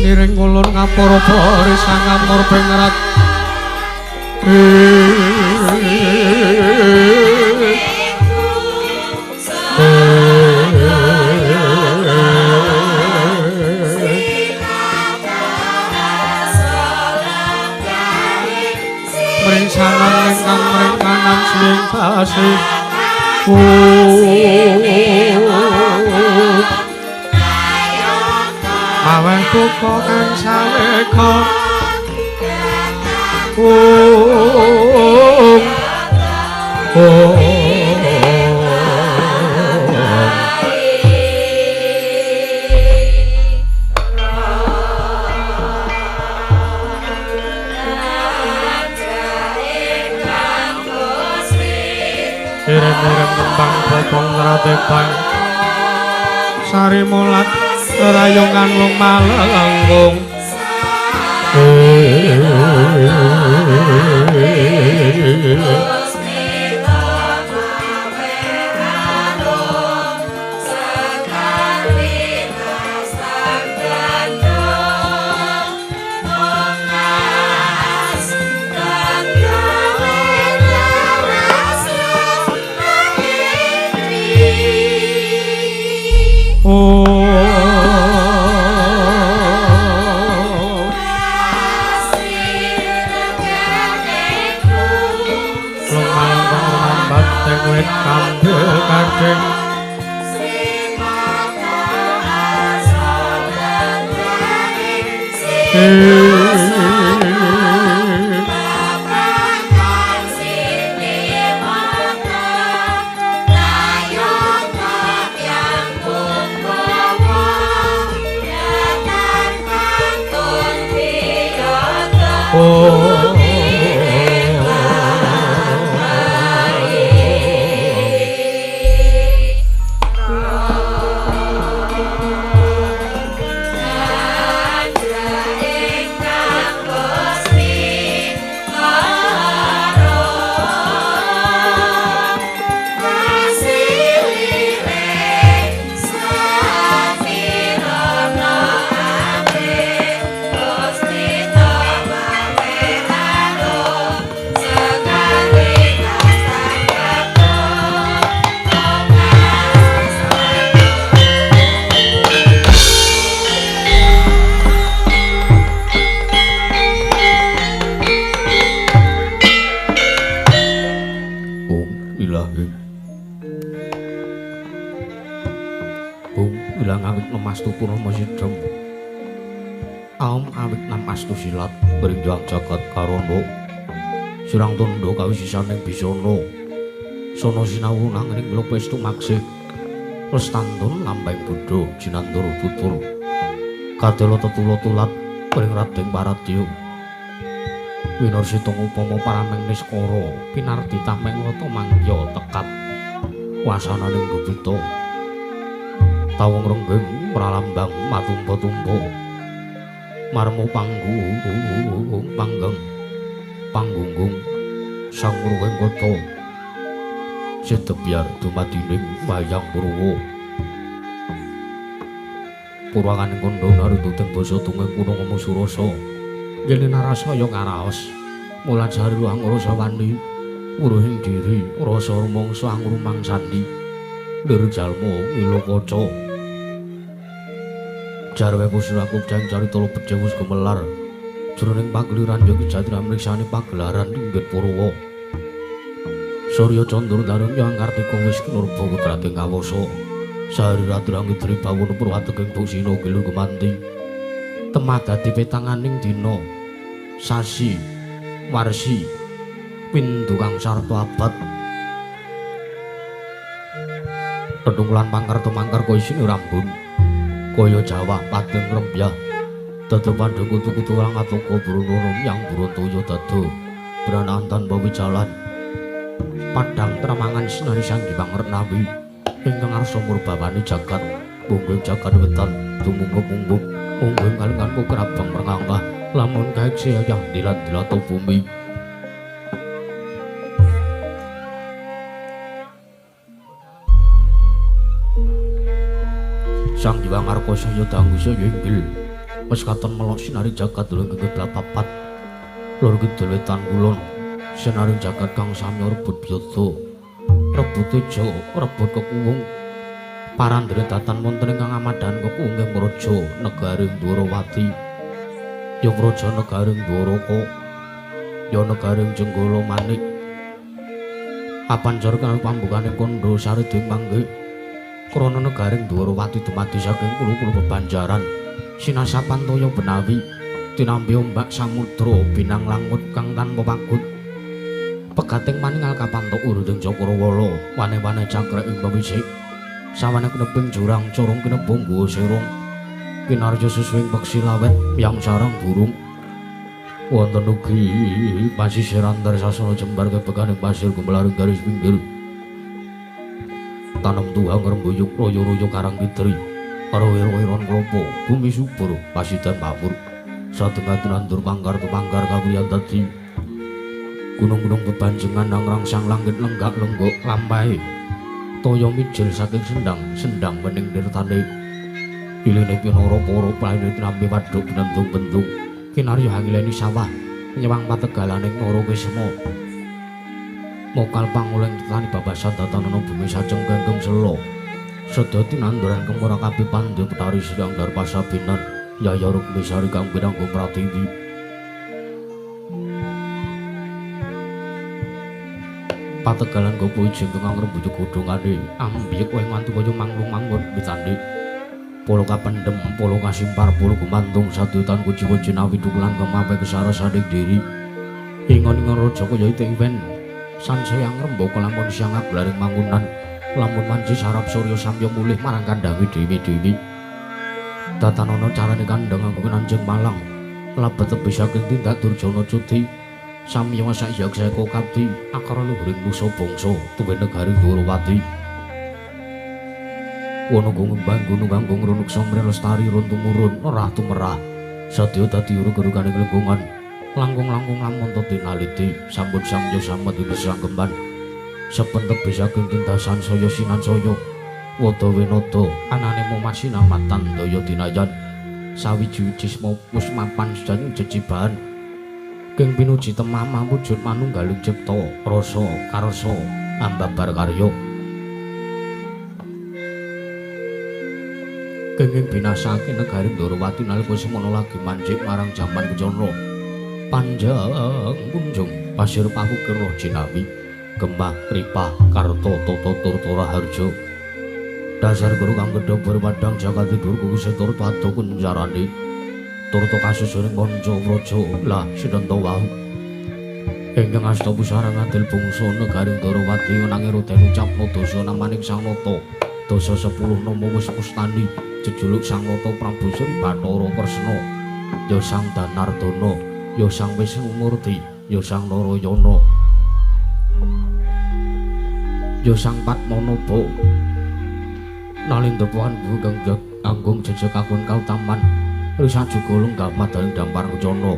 Niring ngulur ngapura barisan ngamur pengrat. Mring sanan ingkang mring kanan sing kasih. Maweh duka kang saweka. Irem-irem kembang bobong ratebang sari mulat rayongan lung malenggung. Surang tondo kawisisaning bisana sono sinau nanging mlupestu maksih lestantun lambang bodho jinandur tutur kadala tetula tulat ring Raden Paradya winarsita upama parameng niskara pinardi tameng wata mangya tekat wasananing gupita tawung renggeng pralambang matumpa-tumpa marmo panggung panggang panggunggung sang muruhing kota sedebyar dumadining wayang purwa purwanganing kandha naruntuting basa tungeng kuna ngemu surasa yen narasaya ngaraos mulan sari luang rasa wani wuruhing diri rasa rumangsa angrumangsani lir jalma mila kaca jarwe pusraku carita becik wis gumelar jroning pageliran yogi jatra mriksani pagelaran inggit Purwa. Surya Candra Darung Yang Kartika wis kinurba kudrating kawasa. Sari radrang idri bawono purwateking busina gilu gumanti. Temah dadi petanganing dina sasi warsi pindu kang sarta abad. Tetunggulan pangkarta mangkar kaya isine rambun. Kaya jawah padeng rembyah. Dada pandeng kutu-kutu lang atoko brunono yang burontoyo dada beranakan tanpa wijalan padang tramangan sinari sanggi pangernawi ingkang arsa murbawani jagat mungguing jagat wetan tumunggup-munggup mungguing kalingan kukrabang merngangkah lamun kaeksi ayah dilat-dilato bumi. Sang Hyang Arka saya dangu saya inggil. Wis katon melok sinari jagat lho keblat papat. Lor kidul wetan kulon sinari jagat kang samya rebut biyada. Rebut teja, rebut kekuwung. Parandene datan wonten ingkang amadhan kekuwung ing praja negaring Dwarawati. Ya praja negaring Dwaraka. Ya negaring Jenggala Manik. Apancar kang pambukane kandha sariding manggih. Krana negaring Dwarawati dumadi saking puluh-puluh bebanjaran. Sinasapan toya benawi tinampi ombak samudra binang langut kang tanpa pagut. Pegating maningal kapantuk uruding Cakrawala, wane-wane cakrek ing pewisik. Sawane kineping jurang corong kinebung guwa serong. Kinarya susuwing peksi lawet yang sarang burung. Wonten ugi pasisir antar sasana jembar kebekaning pasir gumelaring garis pinggir. Tanem tuha ngrembuyung royo-royo karang kitri. Rowe-roweron klopo, bumi subur, pasidan mawur. Satengah tinandur panggar tumanggar kawriyan dadi. Gunung-gunung bebanjengan nang rangsang langit lenggak-lenggok lampahe. Toya mijil saking sendang, sendang wening nirtane. Iline pinara para praene tinampi waduk binendung-bendung. Kinarya hangileni sawah, nyewang pategalaning Nara Kisma. Mokal panguleng tani babasan tatanana bumi sajeng kengkeng sela. Sedaya tinanduran kemura kabeh pandya Betari Sri Darpasabinan Yaya Rukmisari kang pinanggung pratiwi. Pategalan gopo ijing kang ngrembuyuk godhongane ambyek kowe nganti kaya manglung-mangun witane. Polo kapendhem, polo kasimpar, polo gumantung sadutan kujiwa jinawi dukulan kemape kesarasaning diri. Ingon-ingon raja kaya itik iwen sansaya ngrembaka lamun siang aglaring mangunan. Lamun manji sarap surya samya mulih marang kandhange dhewe-dhewe. Tatanana carane kandhang anggo nanjing malang. Lebet tebih saking tindak durjana cuti. Samya sakyaksa kapti akara luhuring nusa bangsa tuwin negari Dwarawati. Wana ngembang gunung kanggo ngrunuk samre lestari run tumurun nerah tumerah. Sadya dadi urug-urugane lenggongan. Langkung-langkung lamun tinaliti sampun samya samet ing sanggemban. Saben tebih saking tindasan saya sinansaya wada winada anane momasinamatan daya dinayan sawiji-wiji wis mapan sejan jejibahan king pinuji temah mawujud manunggaling cipta rasa karsa ambabar karya kenging binasake negari Dwarawati nalika semono lagi manjik marang jaman kencana panjang punjung pasir pawukir jinawi Gemah Ripah Karto Toto Turto Raharjo. Dasar guru kang gedhobor padhang jagat tidur kuku setur pado kuncarane Turto kasusuning kanca praja lah sinenta wau. Ingkang asta pusara ngadil bangsa negari Dwarawati nanging ruden ucapna dasa namaning Sang Nata. Dasa 10 nama wis mustani jejuluk Sang Nata Prabu Sri Bathara Kresna. Ya Sang Danardana, ya Sang Wisnumurti, ya Sang Narayana. Ya Sang Padmanaba. Nalindepuhan kang anggung jejeg akun kautaman risa juga lenggah madaning dampar kencana.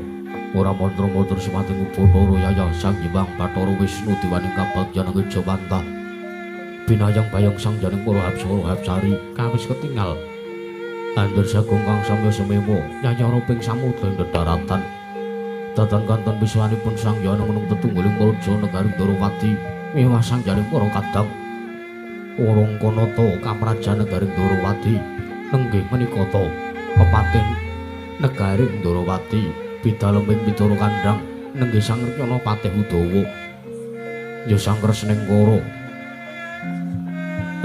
Ora mantra-mantra semati ngubathara yaya Sang Hyang Bathara Wisnu diwaning kabagyan Jawantah. Binayang bayang sang janing para hapsara hapsari kawis ketingal. Andur sagung kang samya semewa yaya roping samudra ing dedaratan. Datan kanton piswanipun sang hyang menung tetungguling praja negari Dwarawati miwah sang janing para kadang. Urung Kanata kamrajan negari Dwarawati nenggih menika ta pepaten negari Dwarawati bidaleming Bidara Kandhang nenggih Sang Rekyana Patih Udawa ya Sang Kresning Kara.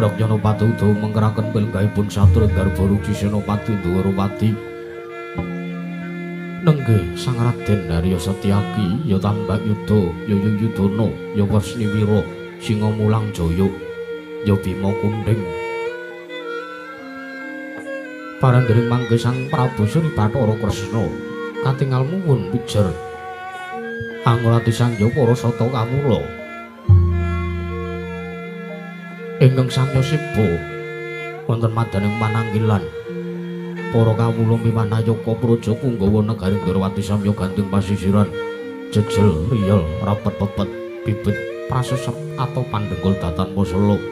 Rekyana Patih Udawa mengkeraken pilenggahipun satru garba ruci Senopati Dwarawati nenggih Sang Raden Arya Setyaki ya Tambak Yuda ya Yuyudana ya Warsniwira Singamulang Jaya ya Bima Kunding. Parandering mangke Sang Prabu Sri Bathara Kresna katingal muwun pijer angurati sang ya para sata kawula ingkang samya siba wonten madaning mananggilan. Para kawula miwah nayaka praja Punggawa negari Dwarawati samya ganting pasisiran jejel riyel rapet pepet bibit prasesep atau pandhenggul datan posela.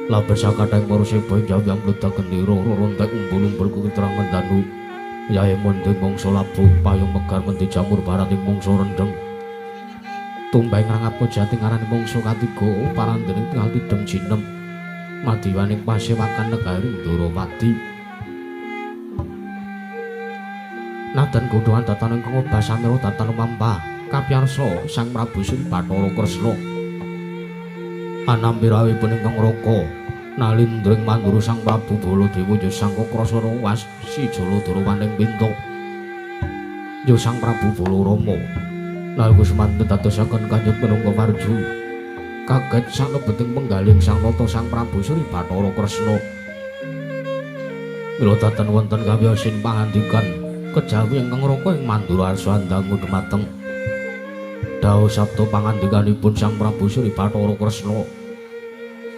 Labet sakadhahing para seba ing jawang mledak gendera rorontek umbul-umbul kekitrangan danu. Yae munding mangsa labuh payung megar mendi jamur barating mangsa rendheng. Tumbang rangap jati ngarani mangsa katiga parandening tingal tidem jinem. Madiwaning pasewakan negari Ndorowati. Nadan godhongan datan ingkang obah samira datan lumampah kapiyarsa Sang Prabu Sri Bathara Kresna. Anampirawipun ingkang raka nalindring mandura Sang Prabu Baladewa ya Sang Kakrasana wasi Jaladara waning pintu. Ya Sang Prabu Balarama nalika semanten dadosaken kanjut minangka warju. Kaget salebeting penggaling Sang Nata Sang Prabu Sri Bathara Kresna. Mila datan wonten kawiyosin pangandikan kejawi ingkang raka ing mandura arsa andangu dumateng dawuh sabda pangandikanipun Sang Prabu Sri Bathara Kresna.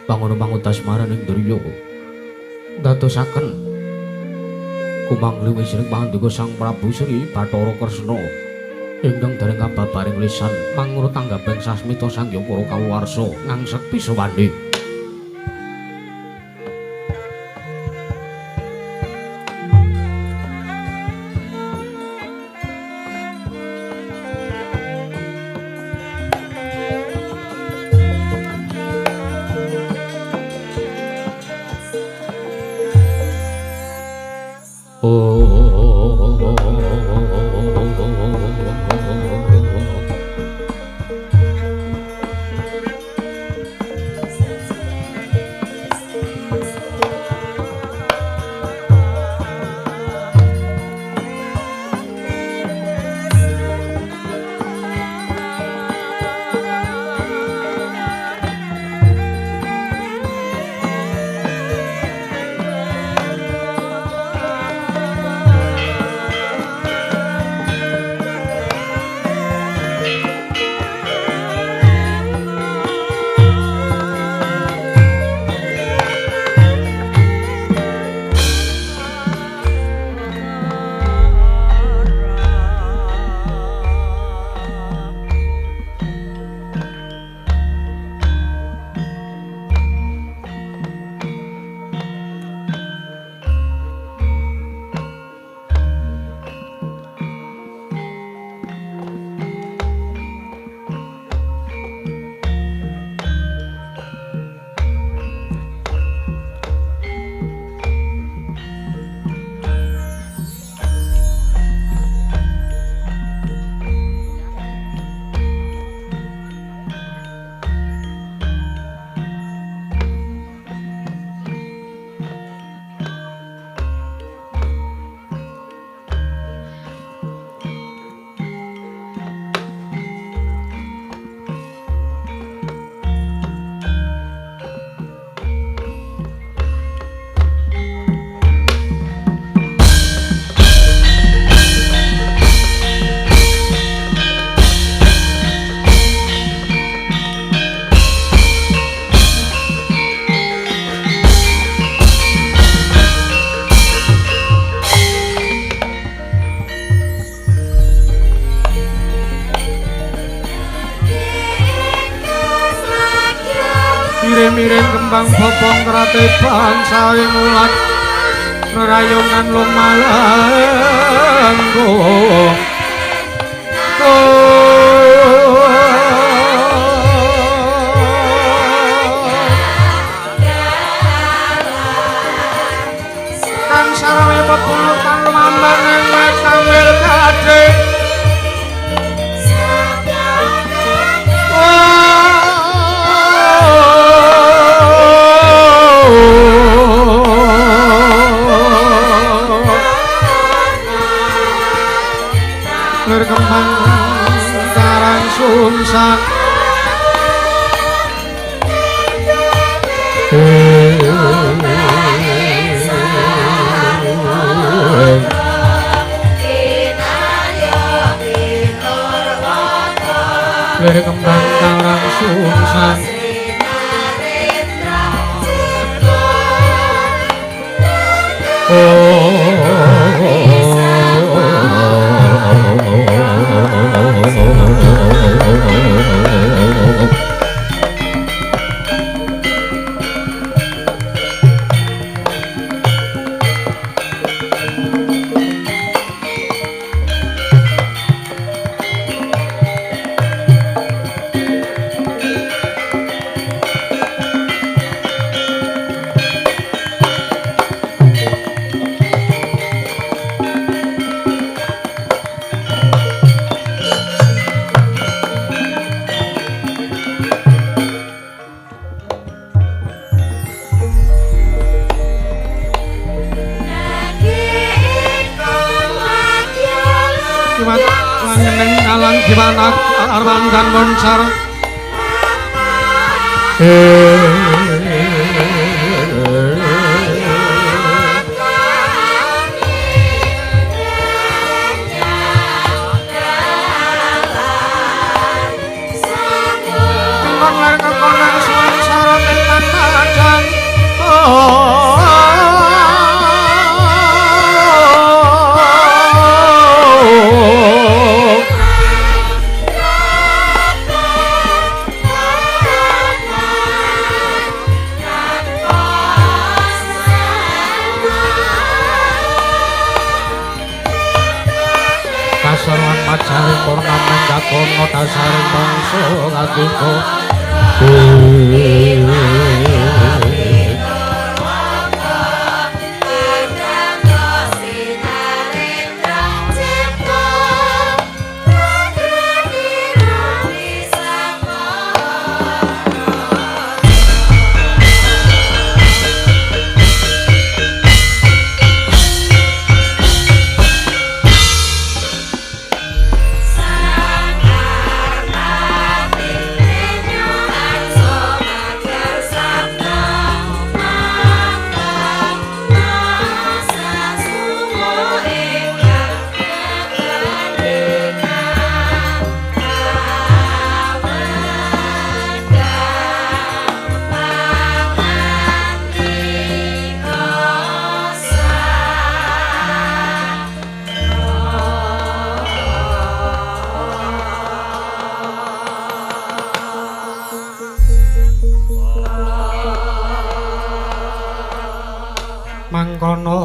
Pangono pangudas maraning driya dadosaken kumangli wisring pangandika Sang Prabu Sri Bathara Kresna ingkang dereng kababaring lisan manurut tanggaping sasmita sang hyang para kawuwarsa ngangsekti sewandi. Miring kembang bopong kerate bangsa ing ulat rerayungan lumalenggung. Kang sarawe pepulutan lumambang ing kamil kadhe. Kembang karang sumsak kembang karang sumsak. Oh. Lan gimana arwan dan moncar. Kengkon lar kekonang sangsara tenan padang. Kasaruan majaring purnamen kakono dasaring bangsa katika. Mangkono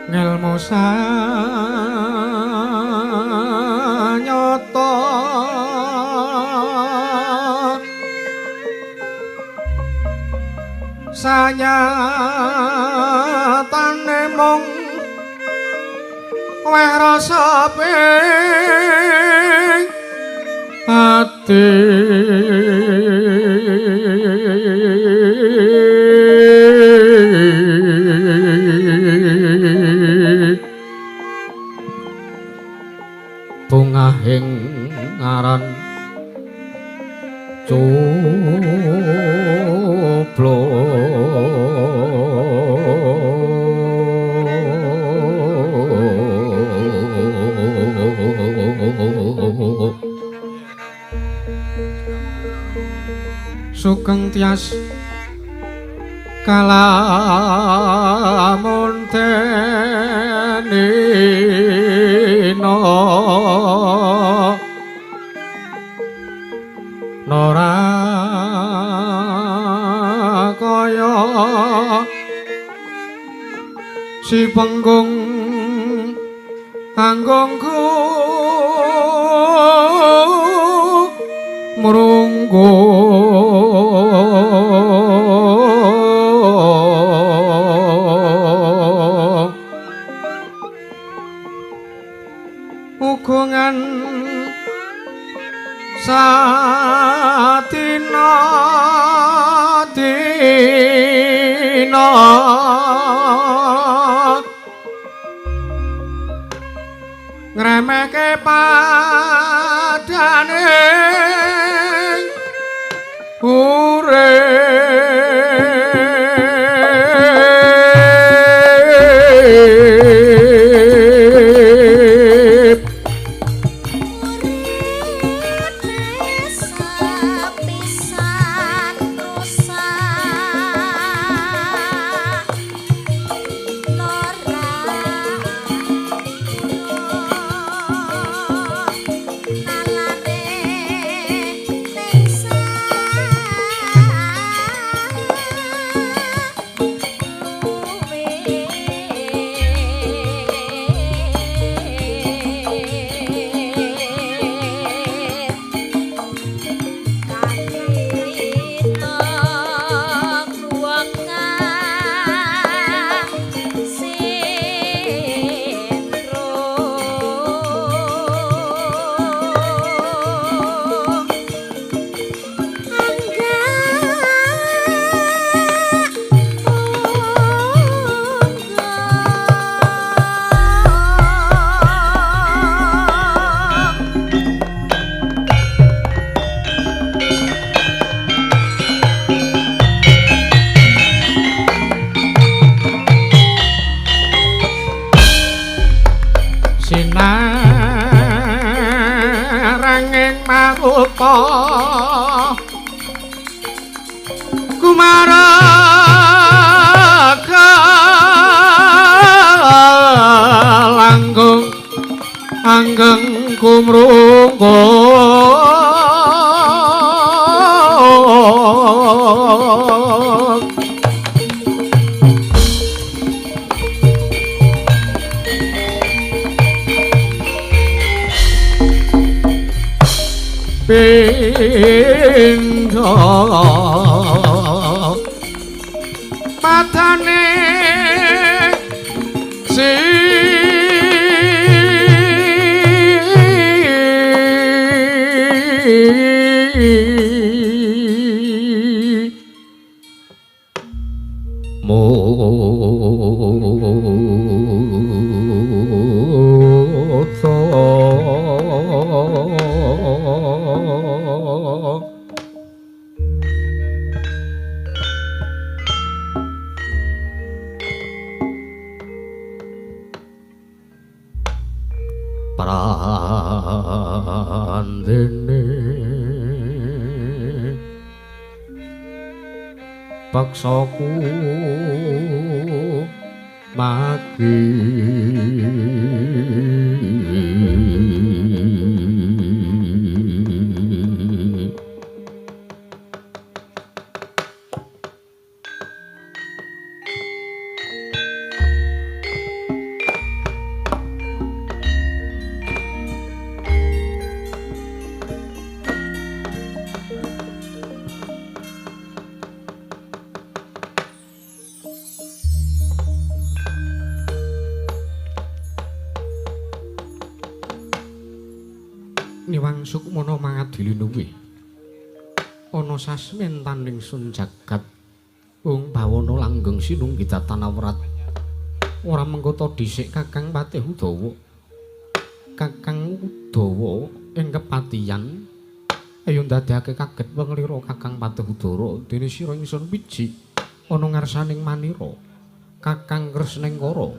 ngelmu sanyata sanyatane mung weh rasa ping ati. Bungahing aran cuplo sugeng tias kalamun tenino nora kaya si penggung anggongku mrunggu. Ugungan satina dina ngremehke padane urip. Alane ning Langgeng kumrungkul pindha matane Prandene paksaku magi Niwang Sukmana mangadili luwih ana sasmen tanding sun jagat wong bawana langgeng sinunggi datan awrat ora mengkota dhisik Kakang Patih Udawa. Kakang Udawa ing kepatihan ayo ndadekake kaget wenglira Kakang Patih Udara dene sira ingsun wiji ana ngarsaning manira Kakang Kresnengkara.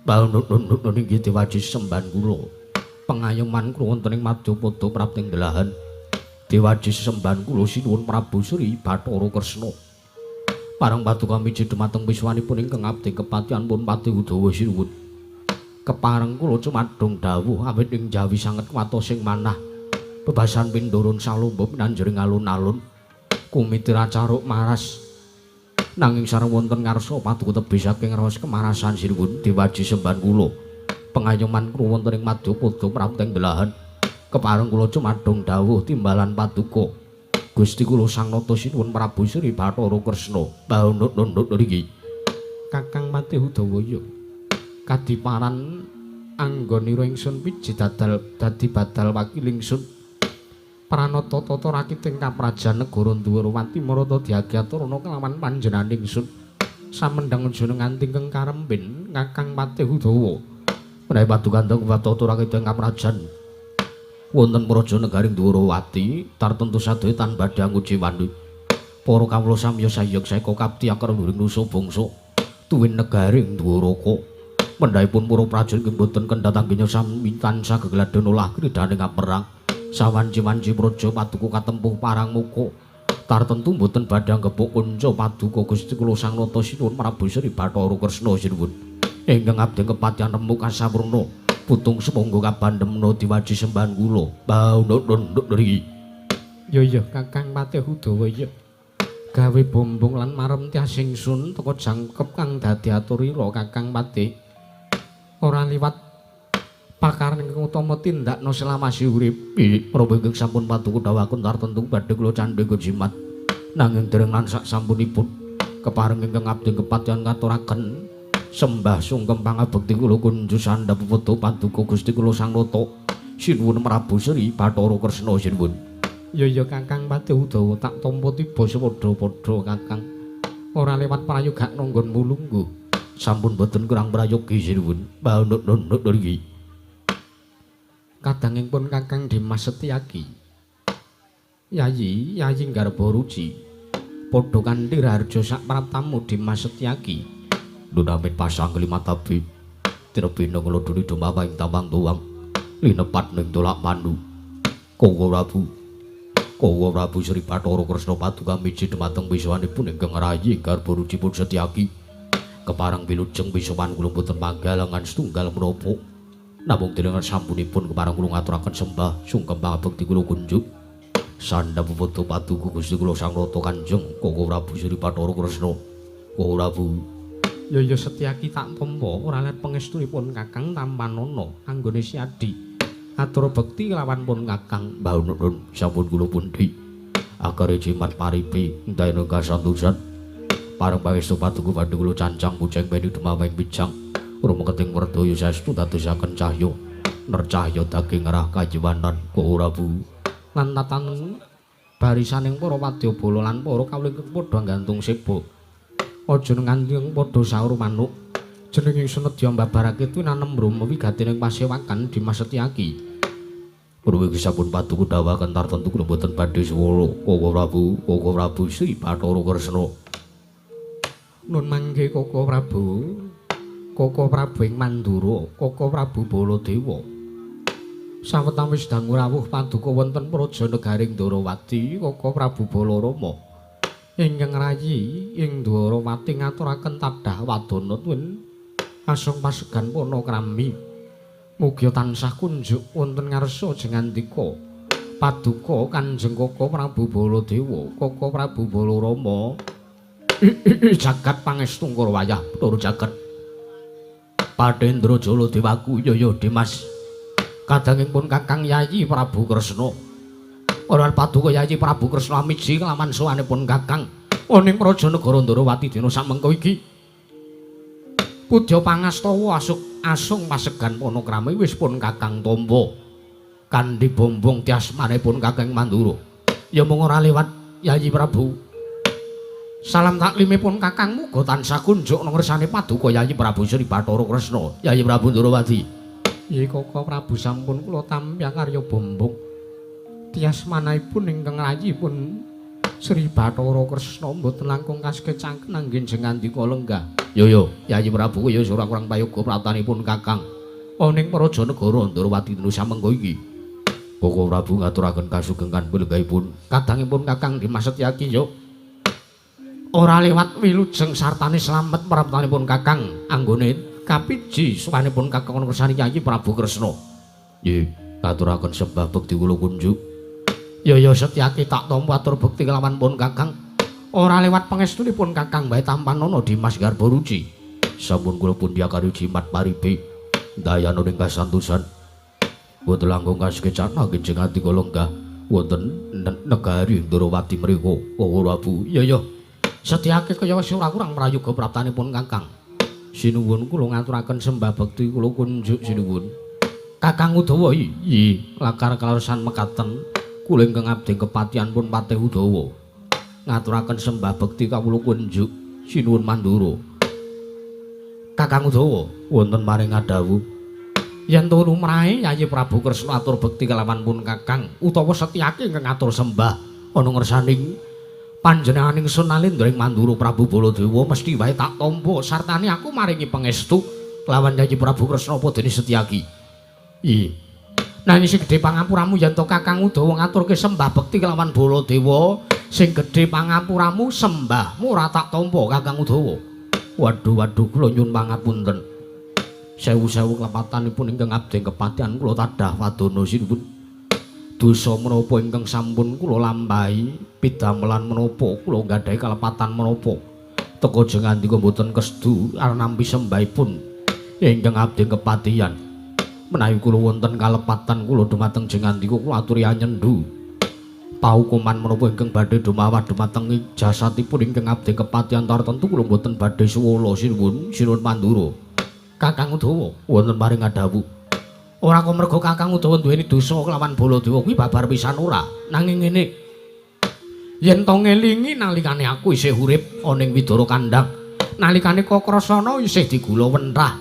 Baunut-nut inggih dewaji sembahan kula pengayoman kula wonten ing Madyapada prapting delahan dewaji sesembahan kula sinuwun Prabu Sri Bathara Kresna. Parang paduka miji dumateng wiswanipun ingkang abdi kepatihan pun Patih Udawa sinuwun. Kepareng kula cumadung dawuh awit ing jawi sanget kuwatos sing manah bebasan pindurun salomba pinanjering alun-alun kumitira caruk maras nanging sareng wonten ngarsa paduka tebih saking raos kemarasan sinuwun dewaji sembahan kula pengayoman kula wonten ing Madyapada prapting delahan kepareng kula cumadung dawuh timbalan paduka Gusti kula Sang Nata sinuwun Prabu Sri Bathara Kresna. Baunut-nut niki Kakang Patih Udawa ya kadiparan anggonira ingsun wiji dadal dadi badal wakil ingsun pranata tata rakiting kaprajan negara Dwarawati marata diagyaturana kelawan panjenengan ingsun samendhang aja nganti ingkang karembin Kakang Patih Udawa. Menawi paduka ndang tata rakiting kaprajan wonten praja negaring Dwarawati tartentu sadaya tan badhe angujiwani para kawula samya sayeg saeka kapti akar luring nusa bangsa tuwin negaring Dwaraka. Mendhahipun para prajurit inggih boten kendhat anggenya sami tansah gegladhen olah kridhaning perang sawanci-wanci praja paduka katempuh parang muka tartentu boten badhe anggepuk kunca paduka Gusti kula Sang Nata sinuwun Prabu Sri Bathara Kresna sinuwun ingkang abdi kepatihan remuk kasapurna putung sumangga kabandemna diwaji sembahan kula. Baunut-nut niki. Ya ya Kakang Patih Udawa ya gawe bombong lan marem tias ingsun teka jangkep kang dadi aturira Kakang Patih ora liwat pakaran ingkang utama tindakna selawase urip. Prabu ingkang sampun paduka dawuhaken tartentu badhe kula candhe jimat nanging dereng lan sak sampunipun kepareng ingkang abdi kepatihan ngaturaken sembah sungkem pangabekti kula kunju sandhap peputu paduka Gusti kula Sang Nata sinuwun Prabu Sri Bathara Kresna sinuwun. Ya ya Kakang Patih Udawa tak tampa tiba sepadha-padha Kakang ora lewat prayoga nanggon mulungguh sampun boten kurang prayogi sinuwun. Baunut-nut niki kadangipun Kakang Dimas Setyaki Yayi Yayi Garba Ruci padha kanthi raharja sak praptamu Dimas Setyaki. Dunamit pasang kelima tabi tirebina nglodoni dumawa ing tawang tuwang linepat ning tolak mandu. Kowo Prabu Kowo Prabu Sri Bathara Kresna paduka miji dumateng wiswanipun ingkang rayi Garba Ruci pun Setyaki kepareng wilujeng wisowan kula boten manggalangan setunggal menapa. Namung delengen sampunipun kepareng kula ngaturaken sembah sungkem pangabekti kula kunjuk. Sandha puputu paduka Gusti kula Sang Rata Kanjeng Koko Prabu Sri Bathara Kresna. Koko Prabu. Ya ya Setyaki tak tampa ora let pangestunipun Kakang tampanana anggone Siadi. Atur bekti kelawan pun Kakang. Mbah nuwun sampun kula pundi. Akare jimat paripi entahene kasantosan. Pareng pangestu paduka pandhu kula cancang puceng peni dumaweng pijang. Rumeketing werdaya saestu dadosaken cahya. Nercahya daging rah kajiwanan Koko Prabu. Lan tatan barisaning para wadyabala lan para kawula ingkang padha nggantung seba. Aja nganti padha saur manuk. Jeneng ingsun nedya mbabarake tinanem brahma wigatining pasewakan Dimas Setyaki. Purwa iki sampun paduka dawuhaken tartemtu kula boten badhe suwala Koko Prabu, Koko Prabu Sri Bathara Kresna. Nun mangke Koko Prabu. Koko Prabu ing Mandura, Koko Prabu Baladewa. Sawetawis dangu rawuh paduka wonten praja negaring Ndorowati, Koko Prabu Balarama ingkang rayi ing Ndorowati ngaturaken tadah wadana tuwin asung pasegan panakrami. Mugia tansah kunjuk wonten ngarsa jengandika paduka Kanjeng Koko Prabu Baladewa, Koko Prabu Balarama. Jagat pangestu ngkara wayah Bathara jagat. Padendra Jala Dewaku ya ya Dimas. Kadangipun Kakang Yayi Prabu Kresna. Ora paduka Yayi Prabu Kresna amiji kelawan sowanipun Kakang ning praja negara Ndorowati dina samengko iki. Pudya pangastawa asuk asung pasegan panakrami wis pun Kakang tampa. Kandhi bombong tiasmanipun Kakang Mandura. Ya mung ora lewat Yayi Prabu. Salam taklimipun Kakang muga tansah kunjuk nang ngersane paduka Yayi Prabu Sri Bathara Kresna, Yayi Prabu Ndorowati. Nggih Koko Prabu sampun kula tampi karya bombong. Tiasmanipun ingkang rayipun Sri Bathara Kresna mboten langkung kaskecaken anggen jengandika lenggah. Yo yo Yayi Prabu ya ora kurang prayoga pratanipun Kakang. Ning praja negara Ndorowati dina samengko iki. Koko Prabu ngaturaken kasugengan pilenggahipun. Kadangipun Kakang Dimas Setyaki yo. Ora lewat wilujeng sartane slamet praptanipun Kakang anggone kapiji sowanipun Kakang ngersani Yayi Prabu Kresna. Nggih, aturaken sembah bekti kula kunjuk. Ya ya Setyaki tak tampa atur bekti kelawan pun Kakang. Ora lewat pangestunipun Kakang bae tampanana Dimas Garbaruci. Sampun kula pundi akari jimat paripi. Ndayana ing kasantosan. Boten langkung kasekecana genjeng ati kula lenggah wonten negari Ndorowati mriku. Koko Prabu. Ya ya. Setyaki kaya wis ora kurang prayoga praptanipun Kakang. Sinuwun kula ngaturaken sembah bekti kula kunjuk sinuwun. Kakang Udawa iyi lakar kaleresan mekaten kula ingkang abdi kepatihan pun Patih Udawa. Ngaturaken sembah bekti kawula kunjuk sinuwun Mandura. Kakang Udawa wonten maring ngadhawuh yen to lumrahe Yayi Prabu Kresna atur bekti kelawan pun Kakang utawa Setyaki ingkang ngatur sembah ana ngersaning panjenenganing Sun Nalendra ing Mandura Prabu Baladewa mesti wae tak tampa sartane aku maringi pangestu kelawan Yayi Prabu Kresna apa dene Setyaki. Iya. Nanging sing gedhe pangapuramu yen to Kakang Udawa ngaturke sembah bekti kelawan Baladewa, sing gedhe pangapuramu sembahmu ora tak tampa Kakang Udawa. Waduh waduh kula nyuwun pangapunten. Sewu-sewu kelepatanipun ingkang abdi kepatihan kula tadah wadana sinuwun. Dosa menapa ingkang sampun kula lampahi, pidamelan menapa kula nggadahi kalepatan menapa. Teka jengandika mboten kesedu arep nampi sembahipun ingkang abdi kepatihan. Menawi kula wonten kalepatan kula dumateng jengandika kula aturi anyendu. Paukuman menapa ingkang badhe dumawah dumateng jasatipun ingkang abdi kepatihan tartemtu kula mboten badhe suwala sinuwun sinuwun Mandura. Kakang Udawa wonten paring adhawuh. Ora kok merga Kakang Udawa duweni dosa kelawan Baladewa kuwi babar pisan ora. Nanging ngene. Yen to ngelingi nalikane aku isih urip ana ing Widara Kandhang, nalikane Kakrasana isih digula wentah.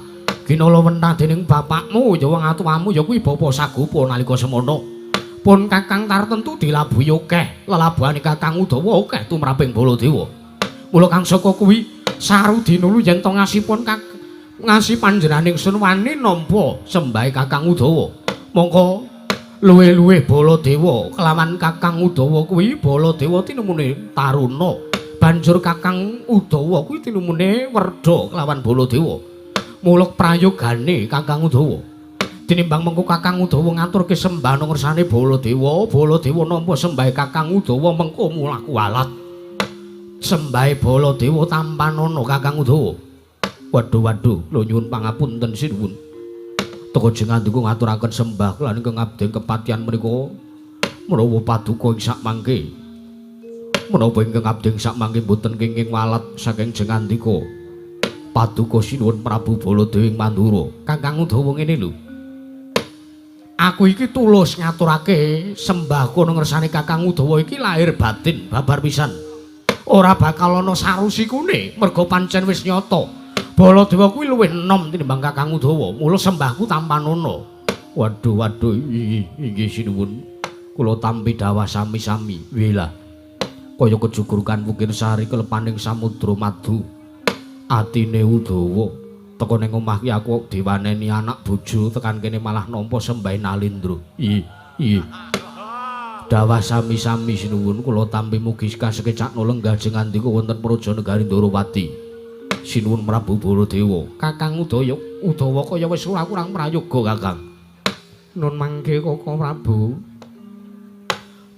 Ginala wentah dening bapakmu ya wong atuwamu ya kuwi Bapa Sagopa nalika semono. Pun Kakang tartemtu dilabuhi akeh, lelabuhane Kakang Udawa akeh tumraping Baladewa. Mula kang saka kuwi sarudinulu yen to ngasipun ngasih panjenenganing sun wani nampa sembahe Kakang Udawa. Mongko luwih-luwih Baladewa kelawan Kakang Udawa kuwi Baladewa tinemune taruna. Banjur Kakang Udawa kuwi tinemune werda kelawan Baladewa. Mula prayogane Kakang Udawa. Tinimbang mengko Kakang Udawa ngaturke sembah nang ngersane Baladewa, Baladewa nampa sembahe Kakang Udawa mengko mulaku alat. Sembahe Baladewa tampanana Kakang Udawa. Waduh waduh, lho nyuwun pangapunten sinuwun. Teka jeng andika ngaturaken sembah kula ingkang abdi kepatihan menika menawa paduka ing sakmangke. Menapa ingkang abdi ing sakmangke mboten kenging walat saking jeng andika. Paduka sinuwun Prabu Baladewa ing Mandura. Kakang Udawa ngene lho. Aku iki tulus ngaturake sembahku nang ngersane Kakang Udawa iki lahir batin babar pisan. Ora bakal ana sarusikune merga pancen wis nyata. Baladewa kuwi luwih enom tinimbang Kakang Udawa. Mula sembahku tampanana. Waduh waduh inggih sinuwun. Kula tampi dawah sami-sami. Wilah. Kaya kejugurukan Wukir Sari kelepaning samudra madu. Atine Udawa teka ning omah ki aku diwaneni anak bojo tekan kene malah nampa sembahe Nalindra. Iya. Dawah sami-sami sinuwun kula tampi mugi kasekecakno lenggah jeng andika wonten praja negari Ndorowati. Sinuwun Prabu Baladewa. Kakang Udaya Udawa kaya wis ora kurang prayoga Kakang. Nun mangke Koko Prabu.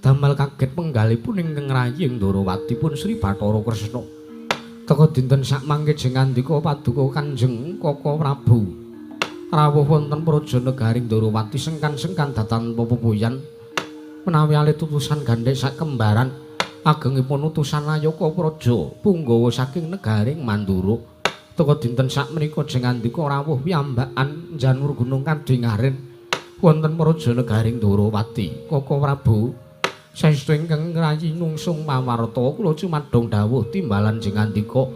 Damel kaget penggalipun ingkang rayi ing Ndorowati pun Sri Bathara Kresna. Teka dinten sakmangke jeng andika paduka Kanjeng Koko Prabu rawuh wonten praja negari Ndorowati sengkan-sengkan datan pepoyan menawi alit utusan gandhek sakembaran agengipun utusan Nayaka Praja punggawa saking negaring Mandura. Teka dinten sakmenika jeng andika rawuh piyambakan njanur gunung kadingaren wonten praja negari Ndorowati. Koko Prabu saestu ingkang ngrayi nungsung pawarta kula cumadong dawuh timbalan jeng andika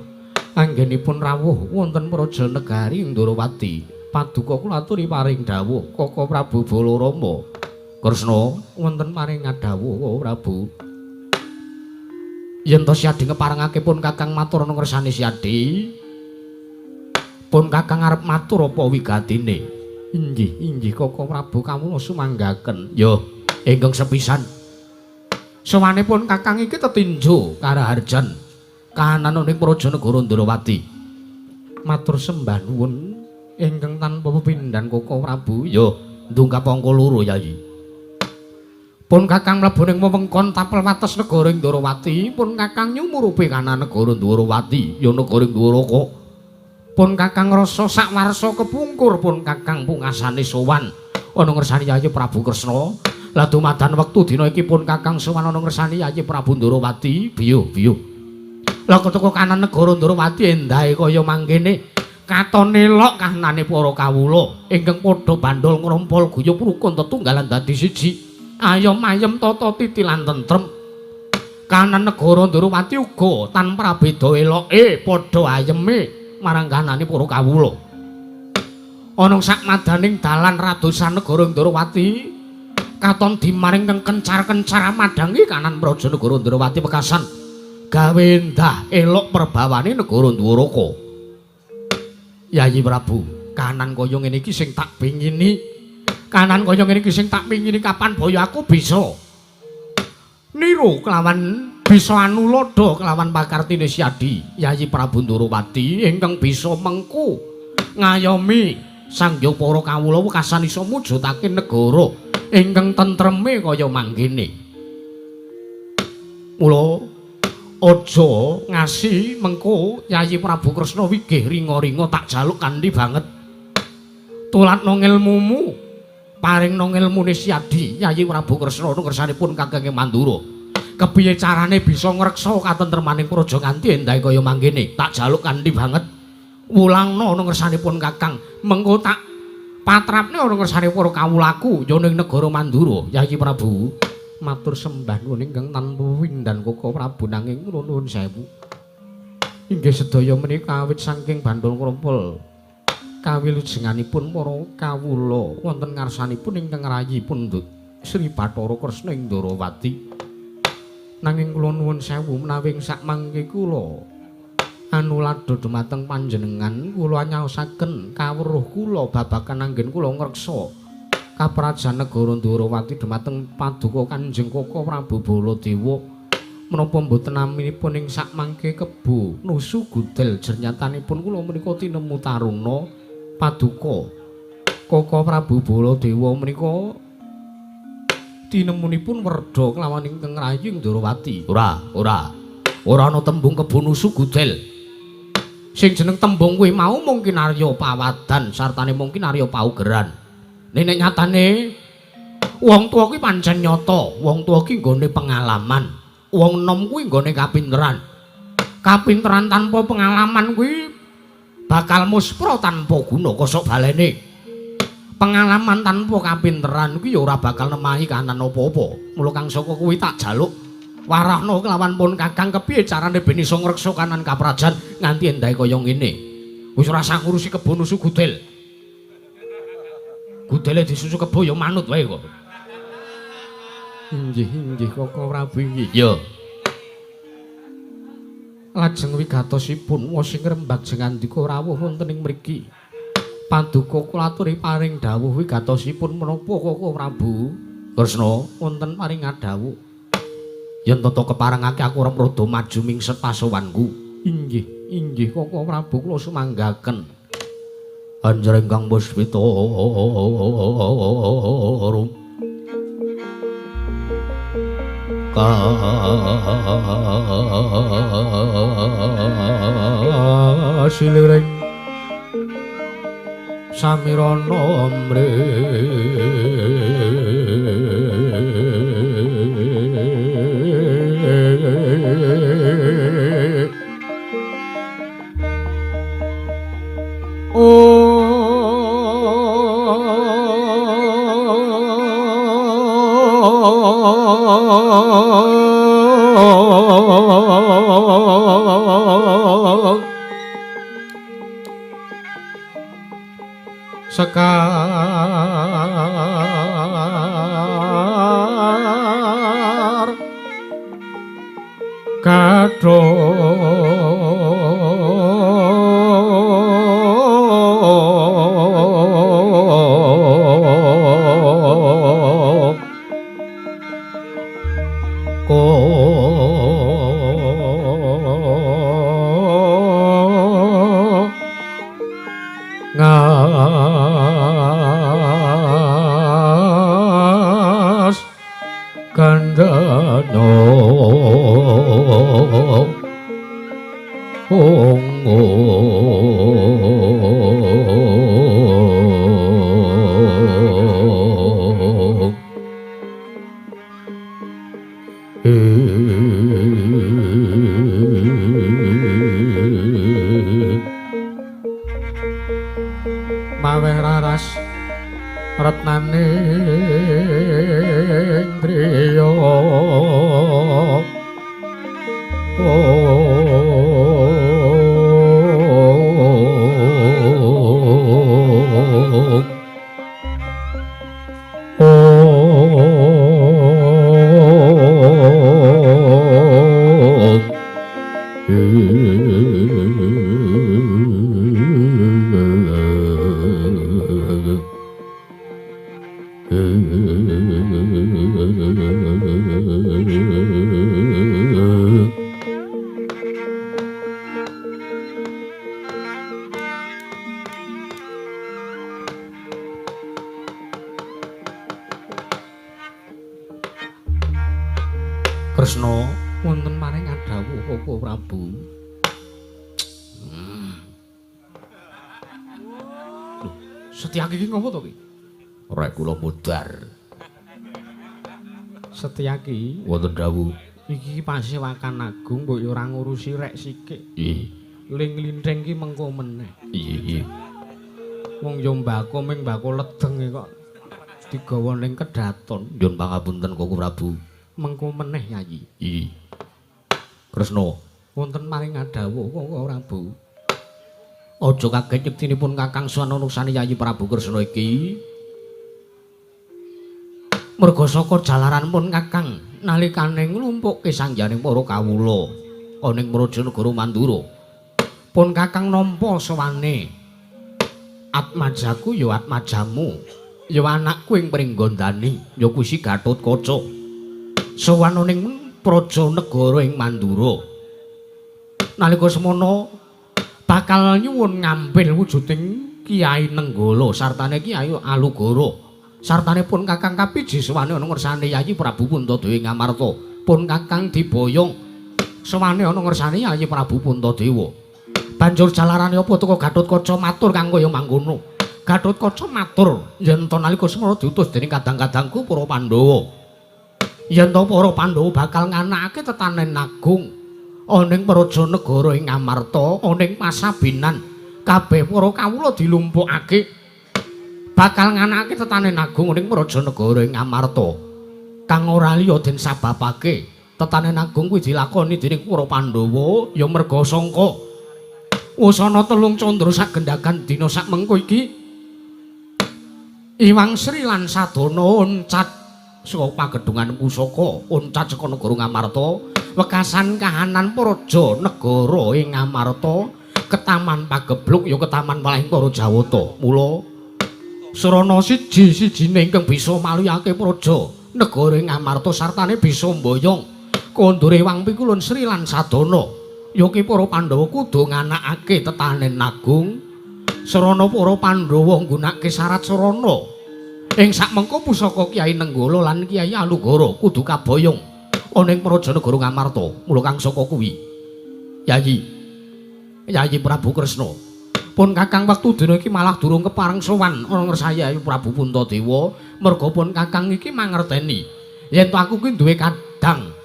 anggenipun rawuh wonten praja negari Ndorowati. Paduka kula aturi paring dawuh Koko Prabu Balarama Kresna wonten paring dawuh Prabu. Yen to Siadi ngeparengake pun Kakang matur nang ngersane Siadi. Pun Kakang arep matur apa wigatine? Inggih inggih Koko Prabu kawula sumanggaken. Yo ingkang sepisan sowanipun Kakang iki tetinju karaharjan kahanan ning praja negara Ndorowati. Matur sembah nuwun ingkang tanpa pepindhan Koko Prabu. Yo ndungkap angka loro Yayi. Pun Kakang mlebu ning wewengkon tapel wates negara Ndorowati, pun Kakang nyumurupi kahanan negara Ndorowati, ya negara Ndoraka. Pun Kakang rasa sakwarsa kepungkur, pun Kakang pungasane sowan ana ngersane Yayi Prabu Kresna. Lah dumadan wektu dina iki pun Kakang sowan ana ngersane Yayi Prabu Ndorowati, biyuh-biyuh. Lah keteka kanan negara Ndorowati endahe kaya mangkene. Katone lok kahanane para kawula ingkang padha bandol ngrompol guyub rukun tetunggalan dadi siji. Ayom ayem tata titi lan tentrem. Kahanan negara Ndorowati uga tanpa beda eloke padha ayeme marang kahanane para kawula. Ana sak madaning dalan radosan negara Ndorowati katon dimaring kang kencar-kencar madangi kanan praja negara Ndorowati pekasan gawe endah elok perbawane negara Ndwaraka. Yayi Prabu, kahanan kaya ngene iki sing tak pingini. Kahanan kaya ngene iki sing tak pingini kapan boyo aku bisa niru kelawan bisa anuladha kelawan pakartine Siadi Yayi Prabu Ndorowati ingkang bisa mengku ngayomi sangya para kawula wekasan iso mujudake negara ingkang tentreme kaya mangkene. Mula aja ngasi mengko Yayi Prabu Kresna wigih ringa-ringa tak jaluk kanthi banget. Tulatno ngelmumu, paringno ngelmune Siadi Yayi Prabu Kresna ngersanipun Kakang Mandura. Kepiye carane bisa ngreksa katentremaning praja nganti endahe kaya mangkene? Tak jaluk kanthi banget. Wulangno ngersanipun Kakang, mengko tak patrapne ana ngersane para kawulaku ya ning negara Mandura. Yayi Prabu matur sembah nuwun ingkang tanpa windhan Koko Prabu nanging kula nuwun sewu. Inggih sedaya menika awit saking bandol krompol kawilujenganipun para kawula wonten ngarsanipun ingkang rayi pundhut Sri Bathara Kresna ing Ndorowati. Nanging kula nuwun sewu menawi ing sakmangke kula anuladha dumateng panjenengan kula nyaosaken kawruh kula babagan anggen kula ngreksa kaprajan negara Ndorowati dumateng paduka Kanjeng Koko Prabu Baladewa. Menapa mboten naminipun ing sakmangke kebo nusu gudel jernyatanipun kula menika tinemu taruna paduka Koko Prabu Baladewa menika tinemunipun werda kelawan ingkang rayi Ndrawati. Ora, ora. Ora ana tembung kebo nusu gudel. Sing jeneng tembung kuwi mau mung kinarya pawadan sartane mung kinarya paugeran. Nek nyatane wong tuwa kuwi pancen nyata, wong tuwa ki nggone pengalaman, wong enom kuwi nggone kapinteran. Kapinteran tanpa pengalaman kuwi bakal muspra tanpa guna kosok balene. Pengalaman tanpa kapinteran kuwi ya ora bakal nemahi kahanan apa-apa. Mula Kang Saka kuwi tak jaluk warahna kelawan pun Kakang kepiye carane ben iso ngreksa kanan kaprajan nganti endahe kaya ngene. Wis ora usah ngurusi kebo nusu gudel. Gudele disusu kebo ya manut wae kok. Inggih, inggih Koko Prabu inggih. Ya. Lajeng wigatosipun wos sing ngrembag jengandika rawuh wonten ing mriki. Paduka kula aturi paring dawuh wigatosipun menapa Koko Prabu? Kresna wonten paring dawuh. Yen tata keparengake aku arep rada maju mingset pasowanku. Inggih, inggih Koko Prabu kula sumanggaken. Anjir ingkang puspita rum. Kasiliring samirana mre Sekar kadhong ngas kandhana maweh raras retnaning driya Kresna wonten maring adhawuh Koko Prabu. Lho, Setyaki iki ngopo to ki? Rek kula mudhar. Setyaki wonten dawuh. Iki pasewakan agung mbok yo ora ngurusi rek sikik. Nggih. Ling linthing ki mengko meneh. Nggih. Wong yo mbako ming mbako ledeng kok digawa ning kedaton. Nyuwun pangapunten Koko Prabu. Mengko meneh Yayi. Nggih. Kresna wonten maring adhawuh Koko Prabu. Aja kaget yektinipun Kakang Swananusane Yayi Prabu Kresna iki. Merga saka jalaran pun Kakang nalikane nglumpukke sangyaning para kawula ana ing Praja Negara Mandura. Pun Kakang nampa sowane. Atmajaku ya atmajamu, ya anakku ing Pringgondani, ya kuwi si Gatotkaca. Sowan ning praja negara ing Mandura. Nalika semono bakal nyuwun ngampil wujuding Kyai Nenggala sartane Kyai Alugoro sartane pun Kakang Kapiji sowane ana ngersane Yayi Prabu Puntadewa ing Ngamarta. Pun Kakang diboyong sowane ana ngersane Yayi Prabu Puntadewa. Banjur jalarane apa teka Gatotkaca matur kang kaya mangkono. Gatotkaca matur yen to nalika semana diutus dening kadang-kadangku para Pandhawa. Yen to para Pandhawa bakal nganakake tetanen agung ana ing praja negara ing Ngamarta, ana ing Pasabinan, kabeh para kawula dilumpukake bakal nganakake tetanen agung ana ing praja negara ing Ngamarta. Kang ora liya den sababake tetanen agung kuwi dilakoni dening para Pandhawa ya merga sangka wusana telung candra sagendhagan dina sakmengko iki Iwang Sri lan Sadana oncat saka pagedhungan pusaka, oncat saka negara Ngamarta, wekasan kahanan praja negara ing Ngamarta, ketaman pagebluk ya ketaman walahing para Jawata. Mula sarana siji-sijine ingkang bisa maluyake praja negara ing Ngamarta sartane bisa mboyong kondure Iwang Pikulun Sri lan Sadana. Ya ki para Pandhawa kudu nganakake tetanen agung. Sarana para Pandhawa nggunakake syarat sarana. Ing sakmengko pusaka Kyai Nenggala lan Kyai Alugoro kudu kaboyong ana ing praja negara Ngamarta. Mula kang saka kuwi Yayi, Yayi Prabu Kresna, pun Kakang wektu dina iki malah durung kepareng sowan ana ngersane Yayi Prabu Puntadewa, merga pun Kakang iki mangerteni yen to aku ki duwe kadang.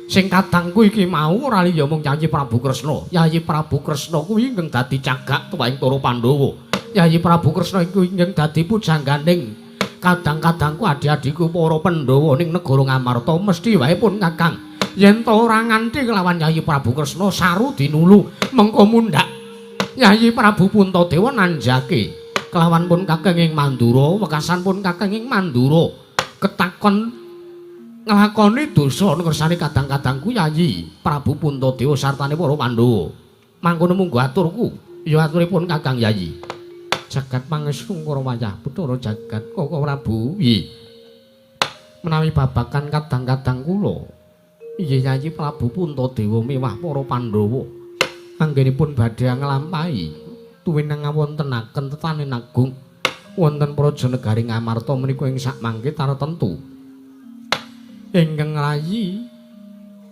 Sing kadangku iki mau ora liya mung Yayi Prabu Kresna. Yayi Prabu Kresna kuwi ingkang dadi cagak tuwaing para Pandhawa. Yayi Prabu Kresna iku ingkang dadi pujangganing kadang-kadangku adi-adiku para Pandhawa ning negara Ngamarta. Mesti wae pun Kakang yen to ora nganti kelawan Yayi Prabu Kresna saru dinulu mengko mundhak Yayi Prabu Puntadewa nanjake kelawan pun Kakang ing Mandura, wekasan pun Kakang ing Mandura ketakon nglakoni dosa ngersane kadang-kadangku Yayi Prabu Puntadewa sartane para Pandhawa. Mangkono munggo aturku, ya aturipun Kakang Yayi. Jagat pangestu karo wayah Bathara jagat Koko Prabu. Nggih. Menawi babagan kadang-kadang kula, inggih Yayi Prabu Puntadewa miwah para Pandhawa anggenipun badhe nglampahi tuwinang ngawontenaken tetanen agung wonten praja negari Ngamarta menika ing sakmangke tartemtu. Ingkang rayi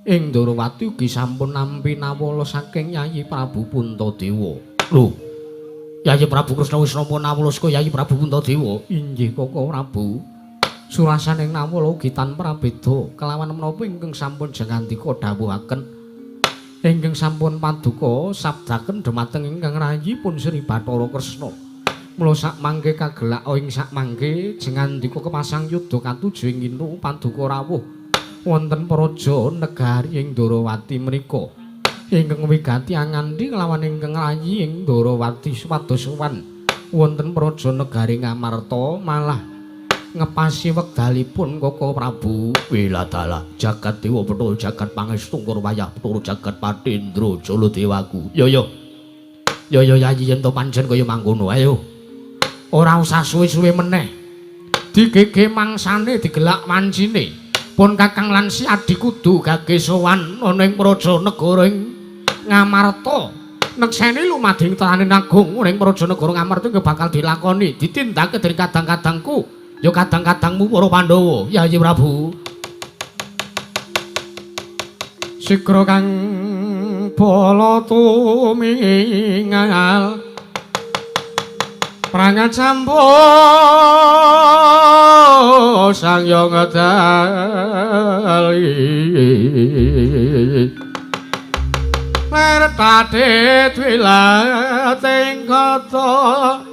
ing Ndorowati ugi sampun nampi nawala saking Yayi Prabu Puntadewa. Lho, Yayi Prabu Kresna wis nampa nawala saka Yayi Prabu Puntadewa? Inggih Koko Prabu. Surasaning nawala ugi tanpa prabeda kelawan menapa ingkang sampun jengandika dawuhaken. Ingkang sampun paduka sabdaken dhumateng ingkang rayi pun Sri Bathara Kresna. Mula sakmangke kagelak ing sakmangke jengandika kepasang yuda katuju ing inu paduka rawuh wonten praja negari ing Ndorowati menika ingkang wigati angandhi kelawan ingkang rayi ing Ndorowati supados sowan wonten praja negari Ngamarta malah ngepasi wekdalipun Koko Prabu. Wiladalah jagat dewa Bathara jagat pangestu karo wayah Bathara jagat Patindra Jala dewaku. Yo yo yo yo Yayi yen to pancen kaya mangkono ayo ora usah suwe-suwe meneh. Digege mangsane digelak wancine. Pun Kakang lan si adi kudu gage sowan ana ing praja negara ing Ngamarta. Nekseni lumading tetanen agung ana ing praja negara Ngamarta iki bakal dilakoni, ditindakake dening kadang-kadangku. Ya kadang-kadangmu para Pandhawa, Yayi Prabu. Sigra kang bala tumingal prangat sampun sang yang ngedali lertate dwilating kata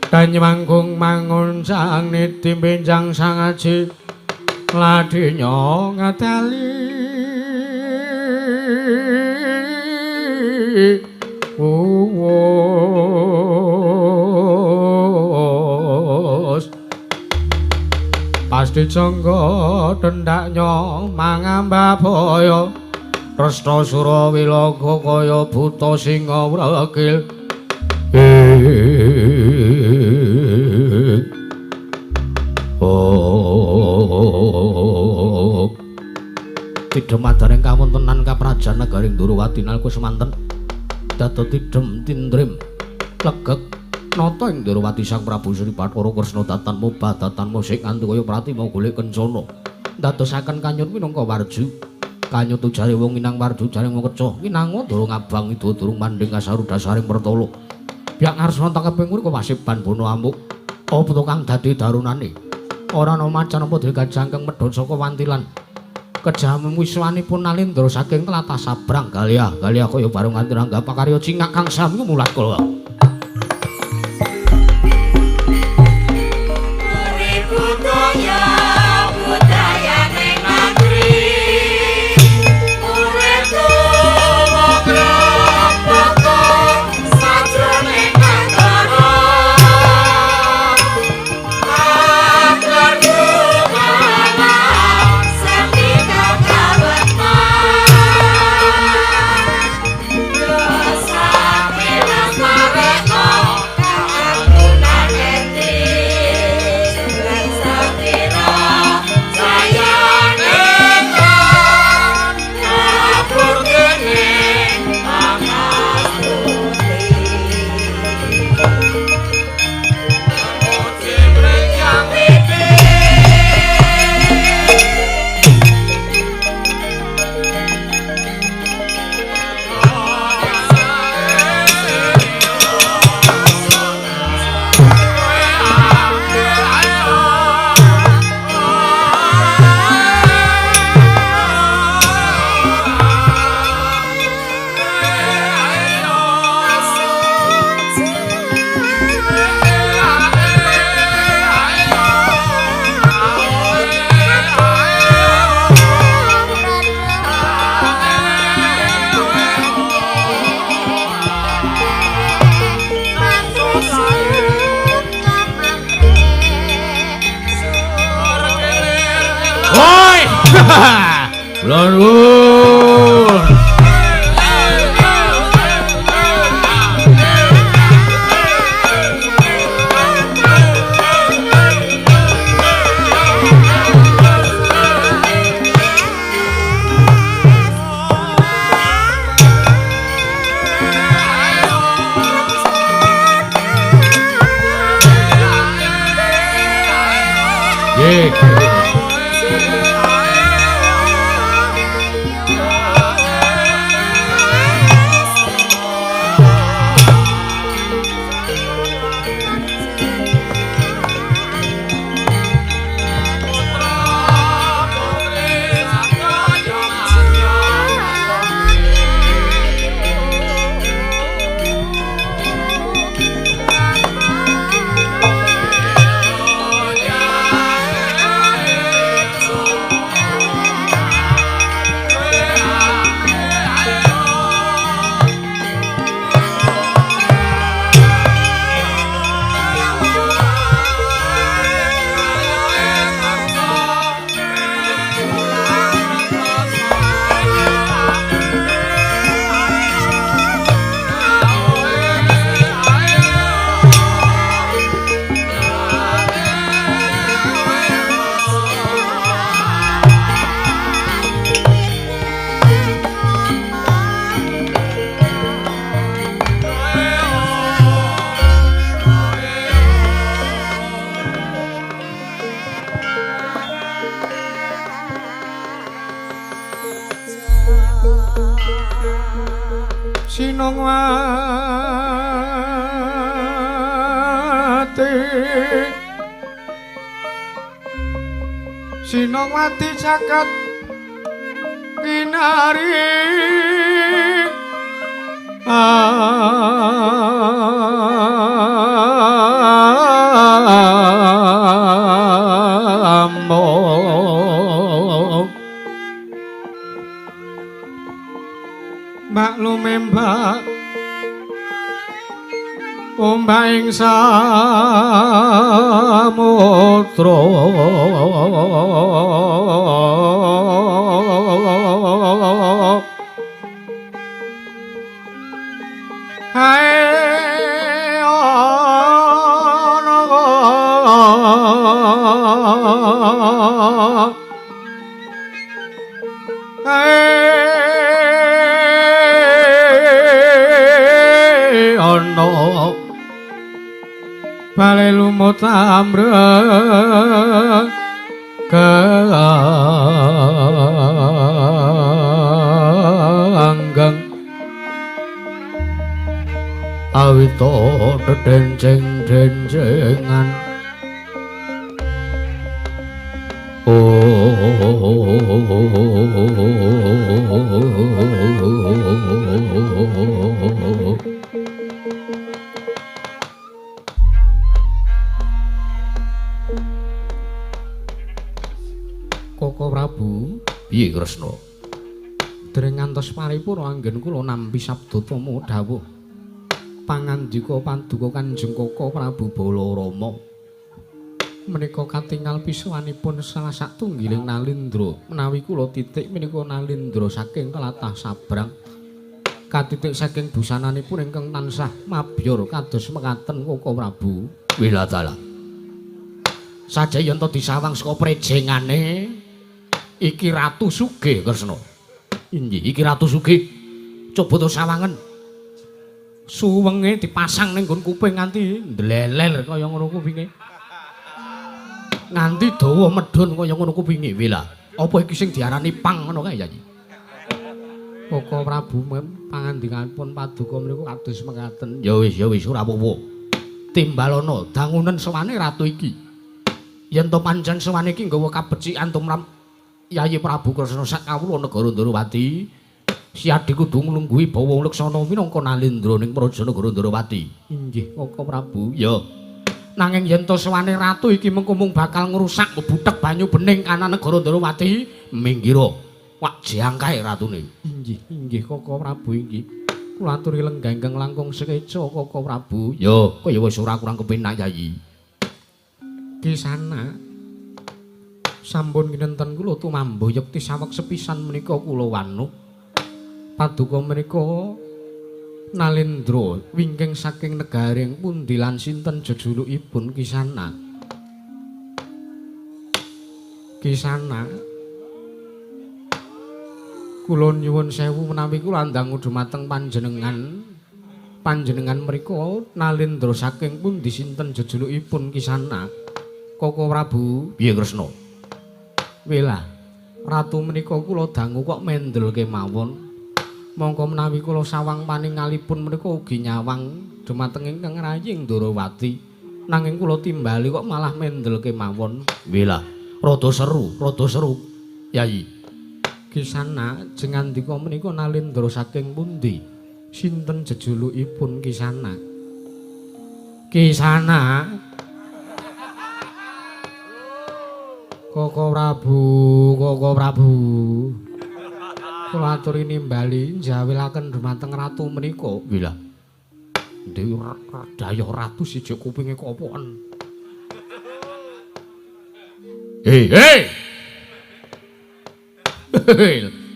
danyemanggung mangun sang niti benjang sang aji ladinya ngedali uwus pasti jangga dendaknya mangamba boyo resta sura wilaga kaya buta singa wregil. Oh tidhem adaning kawontenan kaprajan negari Ndorowati nalika semanten dados tidhem tindrim legeg Nata ing Ndrawati Sang Prabu Sri Bathara Kresna datan mobah datan musik nganti kaya pratima golek kencana. Ndadosaken kanyut minangka warju. Kanyut ujare wong inang warju jare wong kecoh. Winango durung abang ida durung mandhing kasaru dasaring pertala. Biak ngarsana tangkeping mriku wasiban bono amuk. Apa to kang dadi darunane? Ora ana macan apa dhewe gajah ingkang medhot saka wantilan. Kejam wiswanipun Nalindra saking tlatah Sabrang Galiah Galiah kaya bareng nganti ranggah pakarya cingak kang sami mulat kala. Sinongwati caket kinari among maklume mbak ombak ing samudra. Hae ana hae ana Bale lumut amreng genggeng awita dedenceng-dencengan. Koko Prabu, piye Kresna? Dereng ngantos paripurna anggen kula nampi sabda tama dawuh pangandika paduka Kanjeng Koko Prabu Balarama. Menika katingal pisuwanipun salah satunggiling Nalindra. Menawi kula titik menika Nalindra saking tlatah Sabrang. Katitik saking busananipun ingkang tansah mabyor kados mekaten Koko Prabu. Wilatala. Saja yen to disawang saka prejengane iki Ratu Sugih Kresna. Inggih, iki Ratu Sugih. Coba to sawangen. Suwenge dipasang ning nggon kuping nganti ndleler kaya ngono kupinge. Nganti dawa medhun kaya ngono kupinge. Wila. Apa iki sing diarani pang ngono kae, Yayi? Koko Prabu pangandikanipun paduka mriku kados mekaten. Ya wis, ya wis ora apa-apa. Timbalana dangunen sowane ratu iki. Yen to pancen sowane iki nggawa kabecikan tumrap Yayi Prabu Kresna sak kawula negara Ndorowati, Siadi kudu nglungguhi bawa leksana minangka Nalindra ning praja negara Ndorowati. Inggih, Koko Prabu. Ya. Nanging yen to sowane ratu iki mengko mung bakal ngrusak mbuthek banyu bening kana negara Ndorowati, minggira. Wak jangkae ratune. Inggih, inggih Koko Prabu inggih. Kula aturi lenggah ingkang langkung sekeca Koko Prabu. Ya, kaya wis ora kurang kepenak Yayi. Kisana sampun kinenten kula tumambuh yekti saweg sepisan menika kula wanuh. Paduka menika Nalindra wingking saking negaring pundi lan sinten jejulukipun Kisana? Kisana kula nyuwun sewu menawi kula ndang dumateng panjenengan. Panjenengan mriku Nalindra saking pundi sinten jejulukipun Kisana? Koko Prabu. Piye Kresna? Welah, ratu menika kula dangu kok mendel kemawon. Mongko menawi kula sawang paningalipun menika ugi nyawang dumateng ingkang raying Ndorowati. Nanging kula timbali kok malah mendel kemawon. Welah, rada seru, rada seru, Yayi. Kisana jengandika menika Nalindra saking pundi? Sinten jejulukipun Kisana? Kisana Koko Prabu, Koko Prabu. Kula aturi nimbali njawilaken dumateng ratu menika. Wilah. Dewi dayah ratu siji kupinge kopoken. Hei, hei.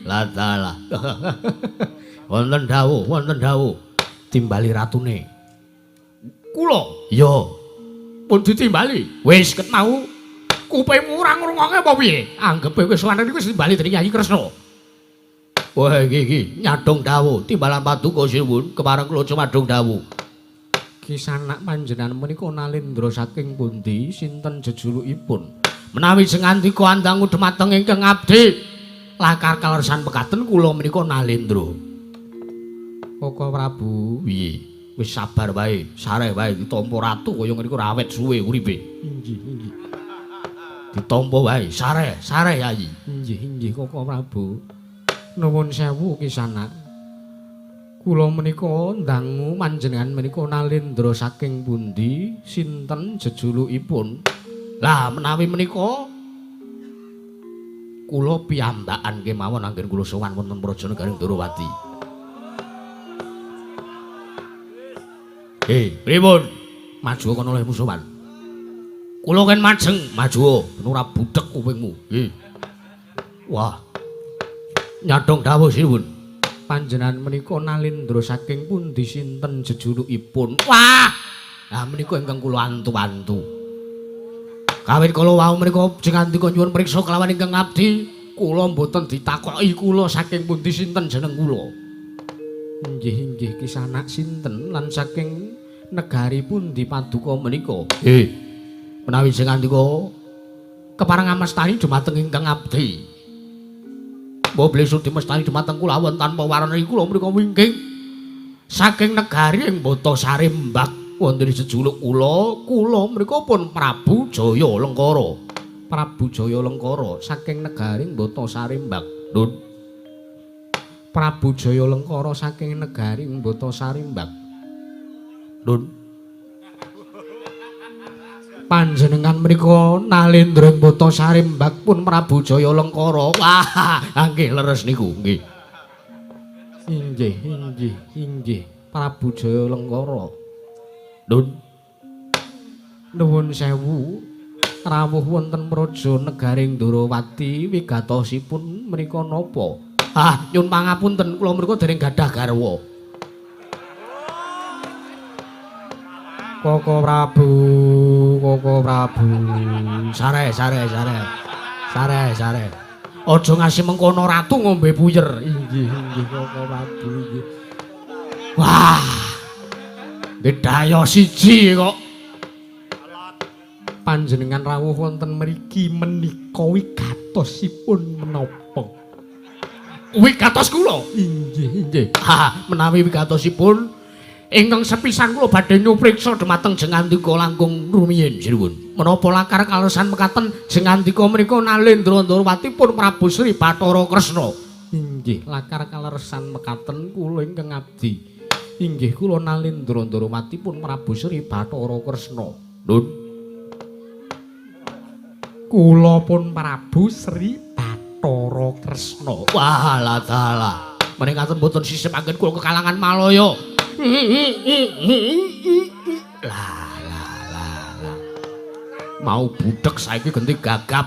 Lah dalah. Wonten dawuh, wonten dawuh. Timbali ratune. Kula? Ya. Pun ditimbali. Wis ket mau. Kupingmu ora ngrungokke apa piye? Anggepe wis sowan niku wis timbali dening Yayi Kresna. Wah iki iki nyadong dawuh timbalan paduka sinuwun kepareng kula cumadung dawuh. Kisanak panjenengan menika Nalindra saking pundi sinten jejulukipun? Menawi sengandika andangu dumateng ingkang abdi lakar kalersan pekaten kula menika Nalindra. Koko Prabu, piye? Wis sabar wae, sareh wae ditampa ratu kaya ngene iku ora awet suwe uripe. Inggih, inggih. Ditampa wae, sareh, sareh Yayi. Inggih, inggih Koko Prabu. Nuwun sewu Kisanak. Kula menika ndangu panjenengan menika Nalindra saking pundi sinten jejulukipun? Lah menawi menika kula piyambakan kemawon anggen kula sowan wonten praja negari Ndorowati. Hei, pripun? Maju kono olehmu sowan. Kula ken majeng, maju ben ora budhek kupingmu. Hei. Wah. Nyadong dawuh sinuwun. Panjenengan menika Nalindra saking pundi sinten jejulukipun? Wah. Lah menika ingkang kula antu-antu. Kawit kala wau menika jengandika nyuwun priksa kelawan ingkang abdi, kula mboten ditakoki kula saking pundi sinten jeneng kula. Inggih, inggih Kisanak sinten lan saking Negari pundi paduka menika? Menawi sing ngandika kepareng amestani dumateng ingkang abdi. Mbok bilih sudi mestani dumateng kula tanpa warna kula menika wingking saking negari ing Bata Sarimbak wonten sejuluk kula, kula menika pun Prabu Jaya Lengkara. Prabu Jaya Lengkara saking negari Bata Sarimbak. Nun. Prabu Jaya Lengkara saking negari Bata Sarimbak. Nun. Panjenengan menika Nalendra Bata Sarimbak pun Prabu Jaya Lengkara. Wah, nggih leres niku, nggih. Inggih, inggih, inggih. Prabu Jaya Lengkara. Nun. Nuwun sewu. Rawuh wonten praja negaring Ndorowati wigatosipun menika napa? Ah, nyun pangapunten kula mriku dereng gadah garwa. Koko Prabu, Koko Prabu. Sare, sare, sare. Sare, sare. Aja ngasih mengkono ratu ngombe puyer. Inggih, inggih Koko Prabu inggih. Wah. Bedaya siji kok. Panjenengan rawuh wonten mriki menika wigatosipun menapa? Wigatos kula? Inggih, inggih. Ha, menawi wigatosipun ingkang sepisan kula badhe nyupriksa dumateng Jengandika langkung rumiyin sinuwun. Menapa lakar kalesan mekaten Jengandika menika Nalendra Ndorowati pun Prabu Sri Bathara Kresna. Inggih, lakar kaleresan mekaten kula ingkang abdi. Inggih kula Nalendra Ndorowati pun Prabu Sri Bathara Kresna. Nun. Kula pun Prabu Sri Bathara Kresna. Wah, la dalah. Menika mboten sisip anggen kula kekalangan Malaya. Lah lah lah lah. Mau budhek saiki genti gagap.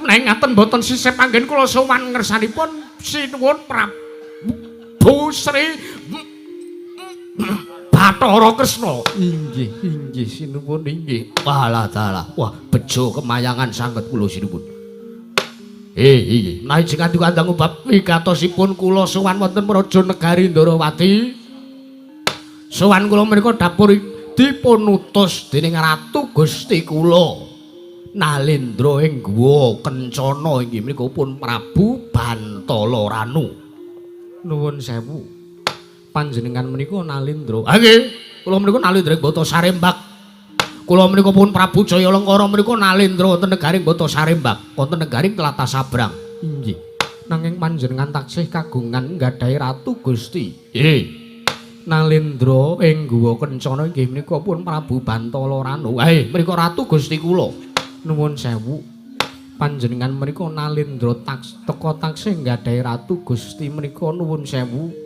Menawi ngaten mboten sisip anggen kula sowan ngersanipun sinuwun Prabu Sri Bathara Kresna. Inggih, inggih sinuwun inggih. Wah dalah. Wah, bejo kemayangan sanget kula sinuwun. Inggih. Menawi jengandika andang bab wigatosipun kula sowan wonten praja negari Ndorowati. Sowan kula menika dapur dipunutus dening Ratu Gusti kula Nalendra ing Guwa Kencana inggih menika pun Prabu Bantala Ranu. Nuwun sewu. Panjenengan menika Nalendra. Ha nggih, kula menika Nalendra ing Bata Sarimbak. Kula menika pun Prabu Jaya Lengkara menika Nalendra wonten negaring Bata Sarimbak, wonten negaring Tlatah Sabrang. Inggih. Nanging panjenengan taksih kagungan nggadahi Ratu Gusti. Nggih. Nalendra ing Guwa Kencana inggih menika pun Prabu Bantala Ranu. Menika Ratu Gusti kula. Nuwun sewu. Panjenengan menika Nalendra teka taksih nggadahi Ratu Gusti menika nuwun sewu.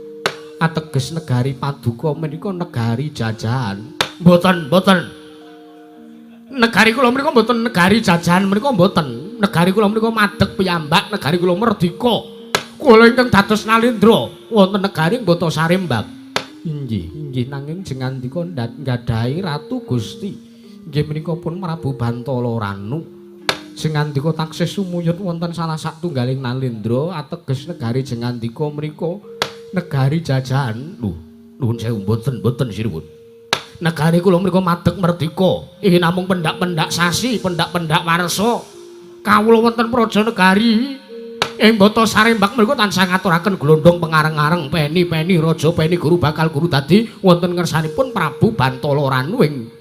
Ateges negari paduka menika negari jajahan. Mboten, mboten. Negari kula menika mboten negari jajahan menika mboten. Negari kula menika madeg piyambak, negari kula merdika. Kula ingkang dados Nalendra wonten negari Bata Sarimbak. Inggih, inggih nanging jengandika nggadahi Ratu Gusti. Inggih menika pun Prabu Bantala Ranu. Jengandika taksih sumuyut wonten salah satunggaling Nalendra ateges negari jengandika menika negari jajahan. Lho, nuwun sewu mboten, mboten sinuwun. Negari kula menika madeg merdika. Iki namung pendak-pendak sasi, pendak-pendak warsa. Kawula wonten praja negari ing Bata Sarimbak menika tansah ngaturaken glondong pengareng-areng peni-peni raja peni guru bakal guru dadi wonten ngersanipun Prabu Bantala Ranu ing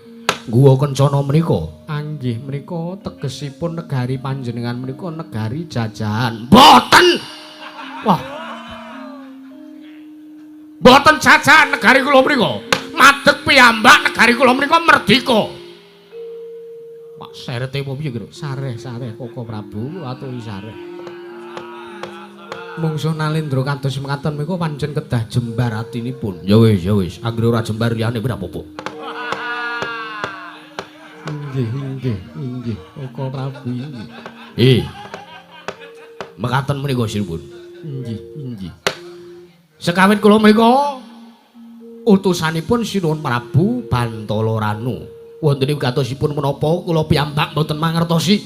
Guwa Kencana menika. Anggih menika tegesipun negari panjenengan menika negari jajahan. Mboten. Wah. Mboten jajahan negari kula menika. Madeg piyambak negari kula menika merdika. Pak serete apa piye kira? Sareh-sareh Koko Prabu aturi sareh. Mungsuh Nalendra kados mekaten menika pancen kedah jembar atinipun. Ya wis, ya wis, anggere ora jembar liyane ora apa-apa. Inggih, inggih, inggih Koko Prabu inggih. Mekaten menika sinuwun. Inggih, inggih. Sekawit kula menika utusanipun Sinuwun Prabu Bantala Ranu. Wonten wigatosipun menapa kula piyambak mboten mangertosi.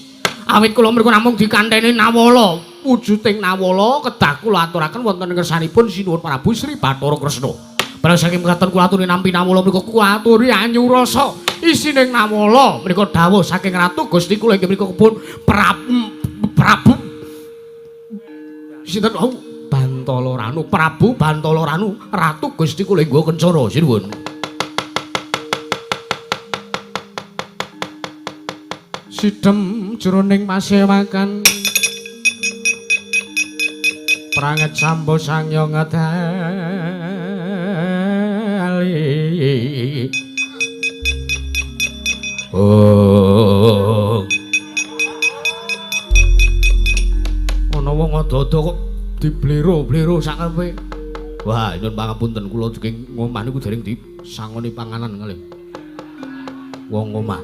Awit kula mriku namung dikanteni Nawala. Wujuding Nawala kedah kula aturaken wonten ngersanipun Sinuwun Prabu Sri Bathara Kresna. Barang saking mekaten kula aturi nampi nawala menika kula aturi anyurasa isining nawala menika dawuh saking Ratu Gusti kula inggih menika pun Prabu sinten Bantala Ranu, Prabu Bantala Ranu, Ratu Gusti kula inggo kencana sinuwun. Sidhem jroning pasewakan pranget sambo sangya ngedali. Oh. Ana wong ado-ado kok diblero-blero sakarepe. Wah, nyuwun pangapunten kula saking ngomah niku dereng disangoni panganan kalih wong omah.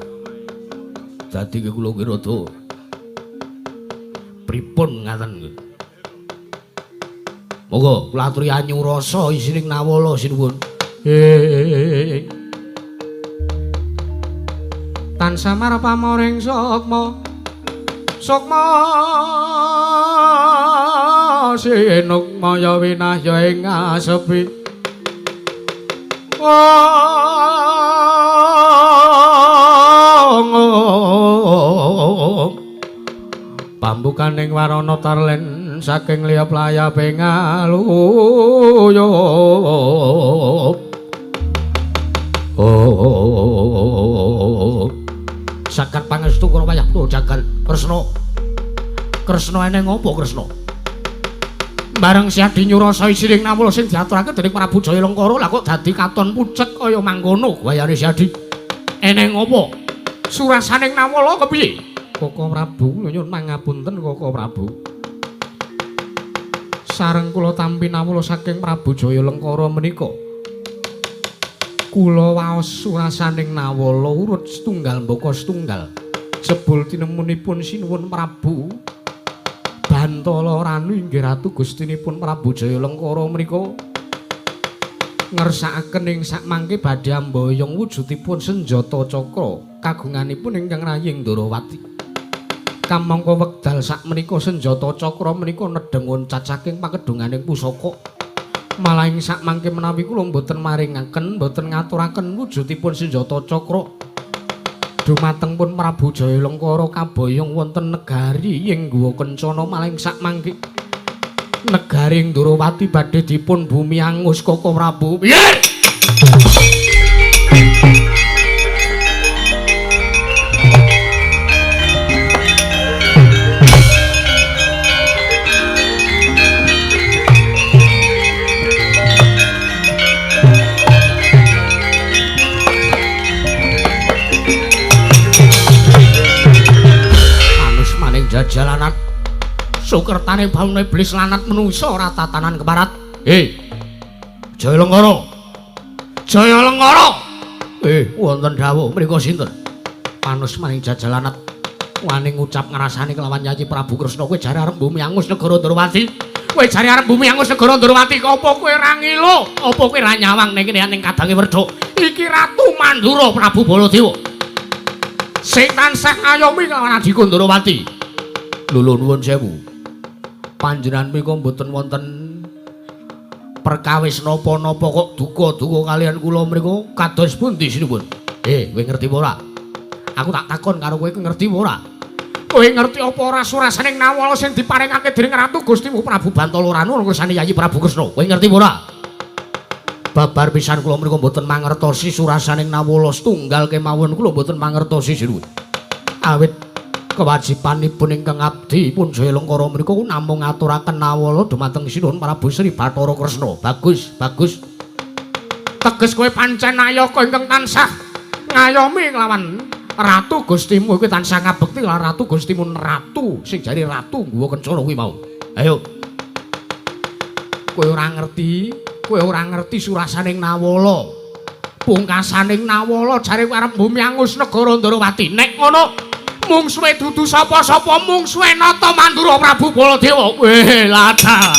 Dadi kula nggih rada pripun ngaten nggih. Monggo kula aturi anyurasa isining nawala sinuwun. Tansah marpamoring sukma. Sukma sinukmaya winahya ing asepi. Pambukaning warana tarlen saking liya playape ngaluyup. Oh. Sakat pangestu kula wayah jagal Kresna. Kresna eneng apa Kresna? Bareng Siadi nyurasa isining nawala sing diaturake dening Prabu Jayalengkara lah kok dadi katon pucet kaya mangkono wayane Siadi. Eneng apa? Surasaning nawala kepiye? Koko Prabu nyuwun pangapunten Koko Prabu. Sareng kula tampi nawala saking Prabu Jayalengkara menika. Kula waos surasaning nawala urut setunggal mbaka setunggal. Jebul tinemunipun sinuwun Prabu Bantala Ranu inggih Ratu Gustinipun Prabu Jayalengkara menika ngersakaken ing sakmangke badhe amboyong wujudipun senjata cakra kagunganipun ingkang rayi Ndorowati. Kamangka wekdal sakmenika senjata cakra menika nedheng oncat saking pakedhunganing pusaka. Malah ing sakmangke menawi kula mboten maringaken, mboten ngaturaken wujudipun senjata cakra dumateng pun Prabu Jayalengkara kaboyong wonten negari ing Guwa Kencana. Malah ing sakmangke negari Ndorowati badhe dipun bumi angus Koko Prabu. Piye? Jalanan sukertane baune iblis lanat menungsa ora tatanan keparat. Hei Jayalengkara, Jayalengkara. Wonten dawuh mriku sinten? Panus maning jajalanat wani ngucap ngrasani kelawan Yayi Prabu Kresna, kowe jare arep bumi angus negara Ndorowati. Kowe jare arep bumi angus negara Ndorowati, apa kowe ora ngilo? Apa kowe ora nyawang ning kene ning kadange Werda? Iki Ratu Mandura Prabu Baladewa sing tansah ngayomi kelawan adhiku Ndorowati. Lho nuwun sewu. Panjenengan menika mboten wonten perkawis napa-napa kok duka-duka kalian kula mriku kados pundi sinuwun? Kowe ngerti apa ora? Aku tak takon karo kowe, kowe ngerti apa ora? Kowe ngerti apa ora surasaning nawala sing diparingake dening Ratu Gustimu Prabu Bantala Ranu ngersani Yayi Prabu Kresna? Kowe ngerti apa ora? Babar pisan kula mriku mboten mangertosi surasaning nawala setunggal kemawon kula mboten mangertosi sinuwun. Awit kewajibanipun ingkang abdi pun Jayalengkara menika namung ngaturaken nawala dumateng Sinuhun Prabu Sri Bathara Kresna. Bagus, bagus. Teges kowe pancen nayaka ingkang tansah ngayomi nglawan Ratu Gustimu, kowe tansah ngabekti lan Ratu Gustimu, ratu sing jare ratu Guwa Kencana kuwi mau. Ayo. Kowe ora ngerti, kowe ora ngerti surasaning nawala. Pungkasaning nawala jare kowe arep bumi angus negara Ndorowati. Nek ngono mungsuhe dudu sapa-sapa, mungsuhe Nata Mandura Prabu Baladewa. Weh, lata.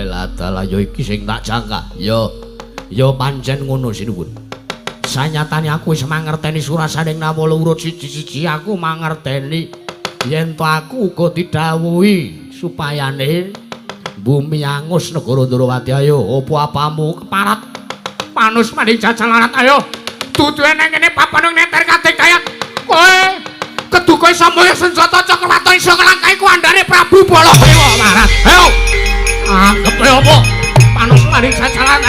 Lata lah yo iki sing tak jangka. Yo, yo pancen ngono sinuwun. Sanyatane aku wis mangerteni surasaning Nawala urut siji-siji aku mangerteni yen to aku uga didhawuhi supayane bumi angus negara Ndrawati. Ayo apa apamu keparat panus maning jajal larat ayo duduhe nang kene papan neter kating kayat kowe keduka samaya senjata Cakrawata iso nglangkahi kuandane Prabu Baladewa marat. Ayo anggep apa panus maning jajalan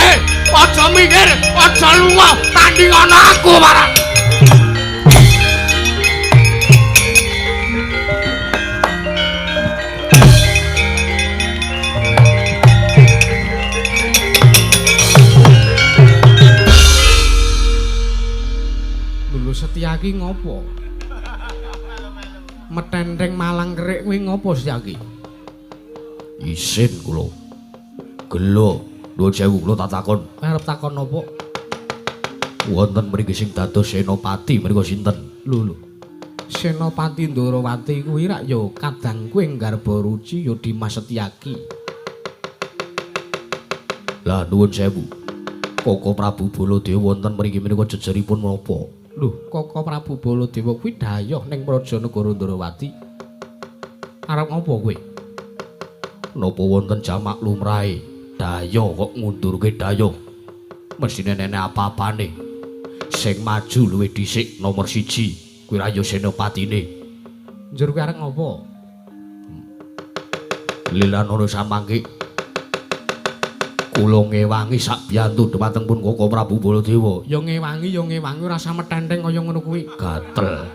aja minggir aja lunga tanding ana aku marat. Lho Setyaki ngopo? Metenteng malang kerik kuwi ngopo Setyaki? Isin kula. Gelo, nuwun sewu kula tak takon. Arep takon napa? Wonten mriki sing dados senopati mriku sinten? Lho lho. Senopati Ndrawati kuwi rak ya kadangku ing Garbaruci ya Dimas Setyaki. Lah nuwun sewu. Koko Prabu Baladewa wonten mriki menika jejeripun menapa? Lho, Koko Prabu Baladewa kuwi dayoh ning Praja Negara Ndrawati. Arep ngopo kowe? Napa wonten jamak lumrahe? Dayoh kok ngundurke dayoh. Mesthine nene apa-apane. Sing maju luwih dhisik nomor 1 kuwi ra ya senopatine. Njur kuwi arep ngopo? Lilanono samangke kula ngewangi sak biyantu dhumateng pun Koko Prabu Baladewa. Ya ngewangi ora usah metenteng kaya ngono kuwi. Gatel.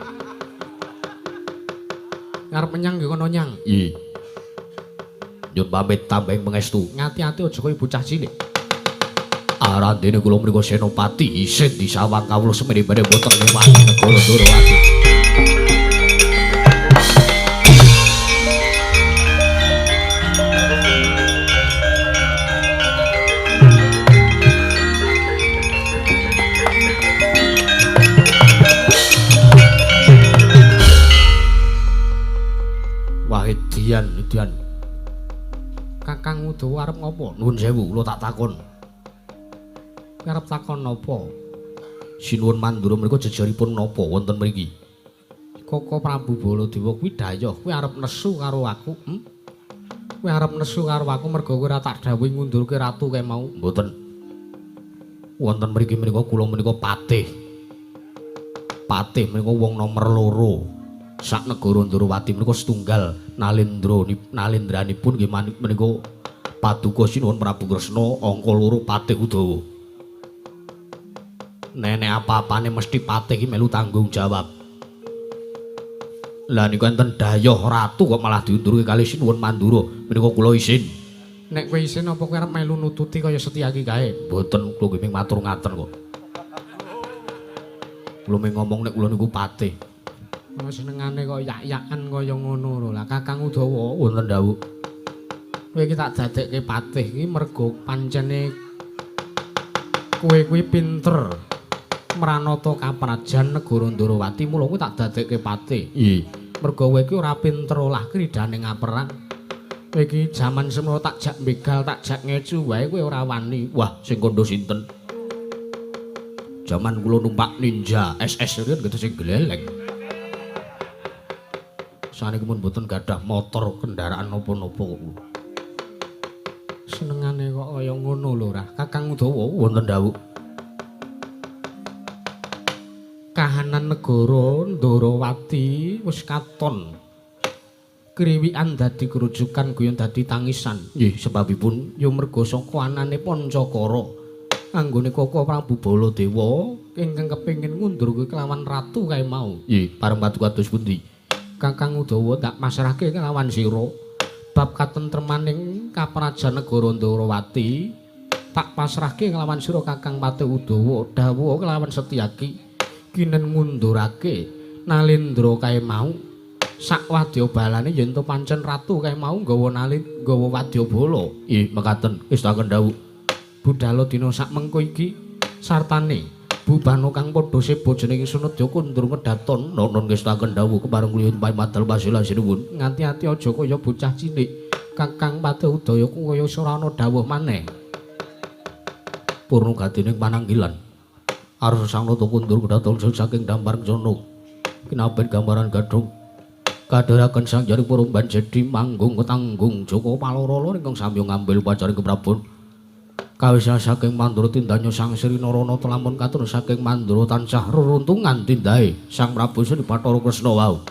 Arep menyang nggih kono nyang. Nggih. Nyun pamit tambahing pangestu. Ngati-ati aja kaya bocah cilik. Arandene kula mriku senopati isin disawang kawula semene-mene boten ngewangi negara Ndrawati. Wah, edian, edian. Kakang Udawa arep ngopo? Nuwun sewu, kula tak takon. Arep takon napa? Sinuwun Mandura mriku jejeripun napa wonten mriki? Koko Prabu Baladewa kuwi dayoh, kuwi arep nesu karo aku. Kuwi arep nesu karo aku mergo kowe ora tak dawuhi ngundurke ratu kae mau. Mboten. Wonten mriki menika kula menika patih. Patih menika wong nomer 2. Sak negara Ndrawati menika setunggal Nalendra nalendranipun nggih menika paduka Sinuwun Prabu Kresna angka 2 Patih Udawa. Nenek apa-apane mesti patih iki melu tanggung jawab. Lah niku enten dayoh ratu kok malah diundurke kali Sinuwun Mandura menika kula isin. Nek kowe isin apa kowe arep melu nututi kaya Setyaki kae? Mboten, kula nggih mung matur ngaten kok. Kula mung ngomong nek kula niku patih. Senengane kok yak-yakan kaya ngono lho. Lah Kakang Udawa wonten dawuh. Kowe iki tak dadekke patih iki mergo pancene kowe kuwi pinter mranata kaprajan negara Ndrawati, mula kowe tak dadekke patih. Nggih. Mergo kowe iki ora pinter olah kridane ngaperang. Kowe iki jaman semono tak jak begal, tak jak ngecu wae kowe ora wani. Wah, sing kandha sinten? Jaman kula numpak Ninja SS riyen gitu sing gleleng. Saniki pun mboten gadah motor kendaraan napa-napa kok. Senengane kok kaya ngono lho Rah. Kakang Udawa wonten dawuh. Kahanan negara Ndrawati wis katon. Kriwikan dadi kerujukan guyon dadi tangisan. Nggih, sebabipun ya mergo saka anane Pancakara. Anggone Koko Prabu Baladewa ingkang kepengin ngundurke kelawan ratu kae mau. Nggih, pareng paduka kados pundi? Kakang Udawa tak pasrahke kelawan sira bab katentremaning kaprajan negara Ndrawati tak pasrahke kelawan sira Kakang Patih Udawa dawuh kelawan Setyaki kinen ngundurake Nalendra kae mau sak wadya balane yen to pancen ratu kae mau nggawa nalin nggawa wadyabala. Nggih, mekaten ngestaken dawuh. Budhala dina sak mengko iki sartane Bubano kang padha seba jenenge Sunedya kundur ngedaton. Nonon ngestaken dawuh kepareng kula pamadal pasila sinuwun. Ngati-ati aja kaya bocah cilik. Kakang Patih Udaya ku kaya ora ana dawuh maneh. Purna gadining pananggilan. Arsa sang nata kundur kedaton saking dampar kencana. Kinabet gambaran gadhung. Kadheraken sang jari purumban jedi manggung ketanggung Joko Paloro ingkang samya ngambil upacara keprabon. Kawis saking Mandura tindanya Sang Sri Narana lamun katur saking Mandura tansah reruntungan tindahe Sang Prabu Sri Bathara Kresna wau.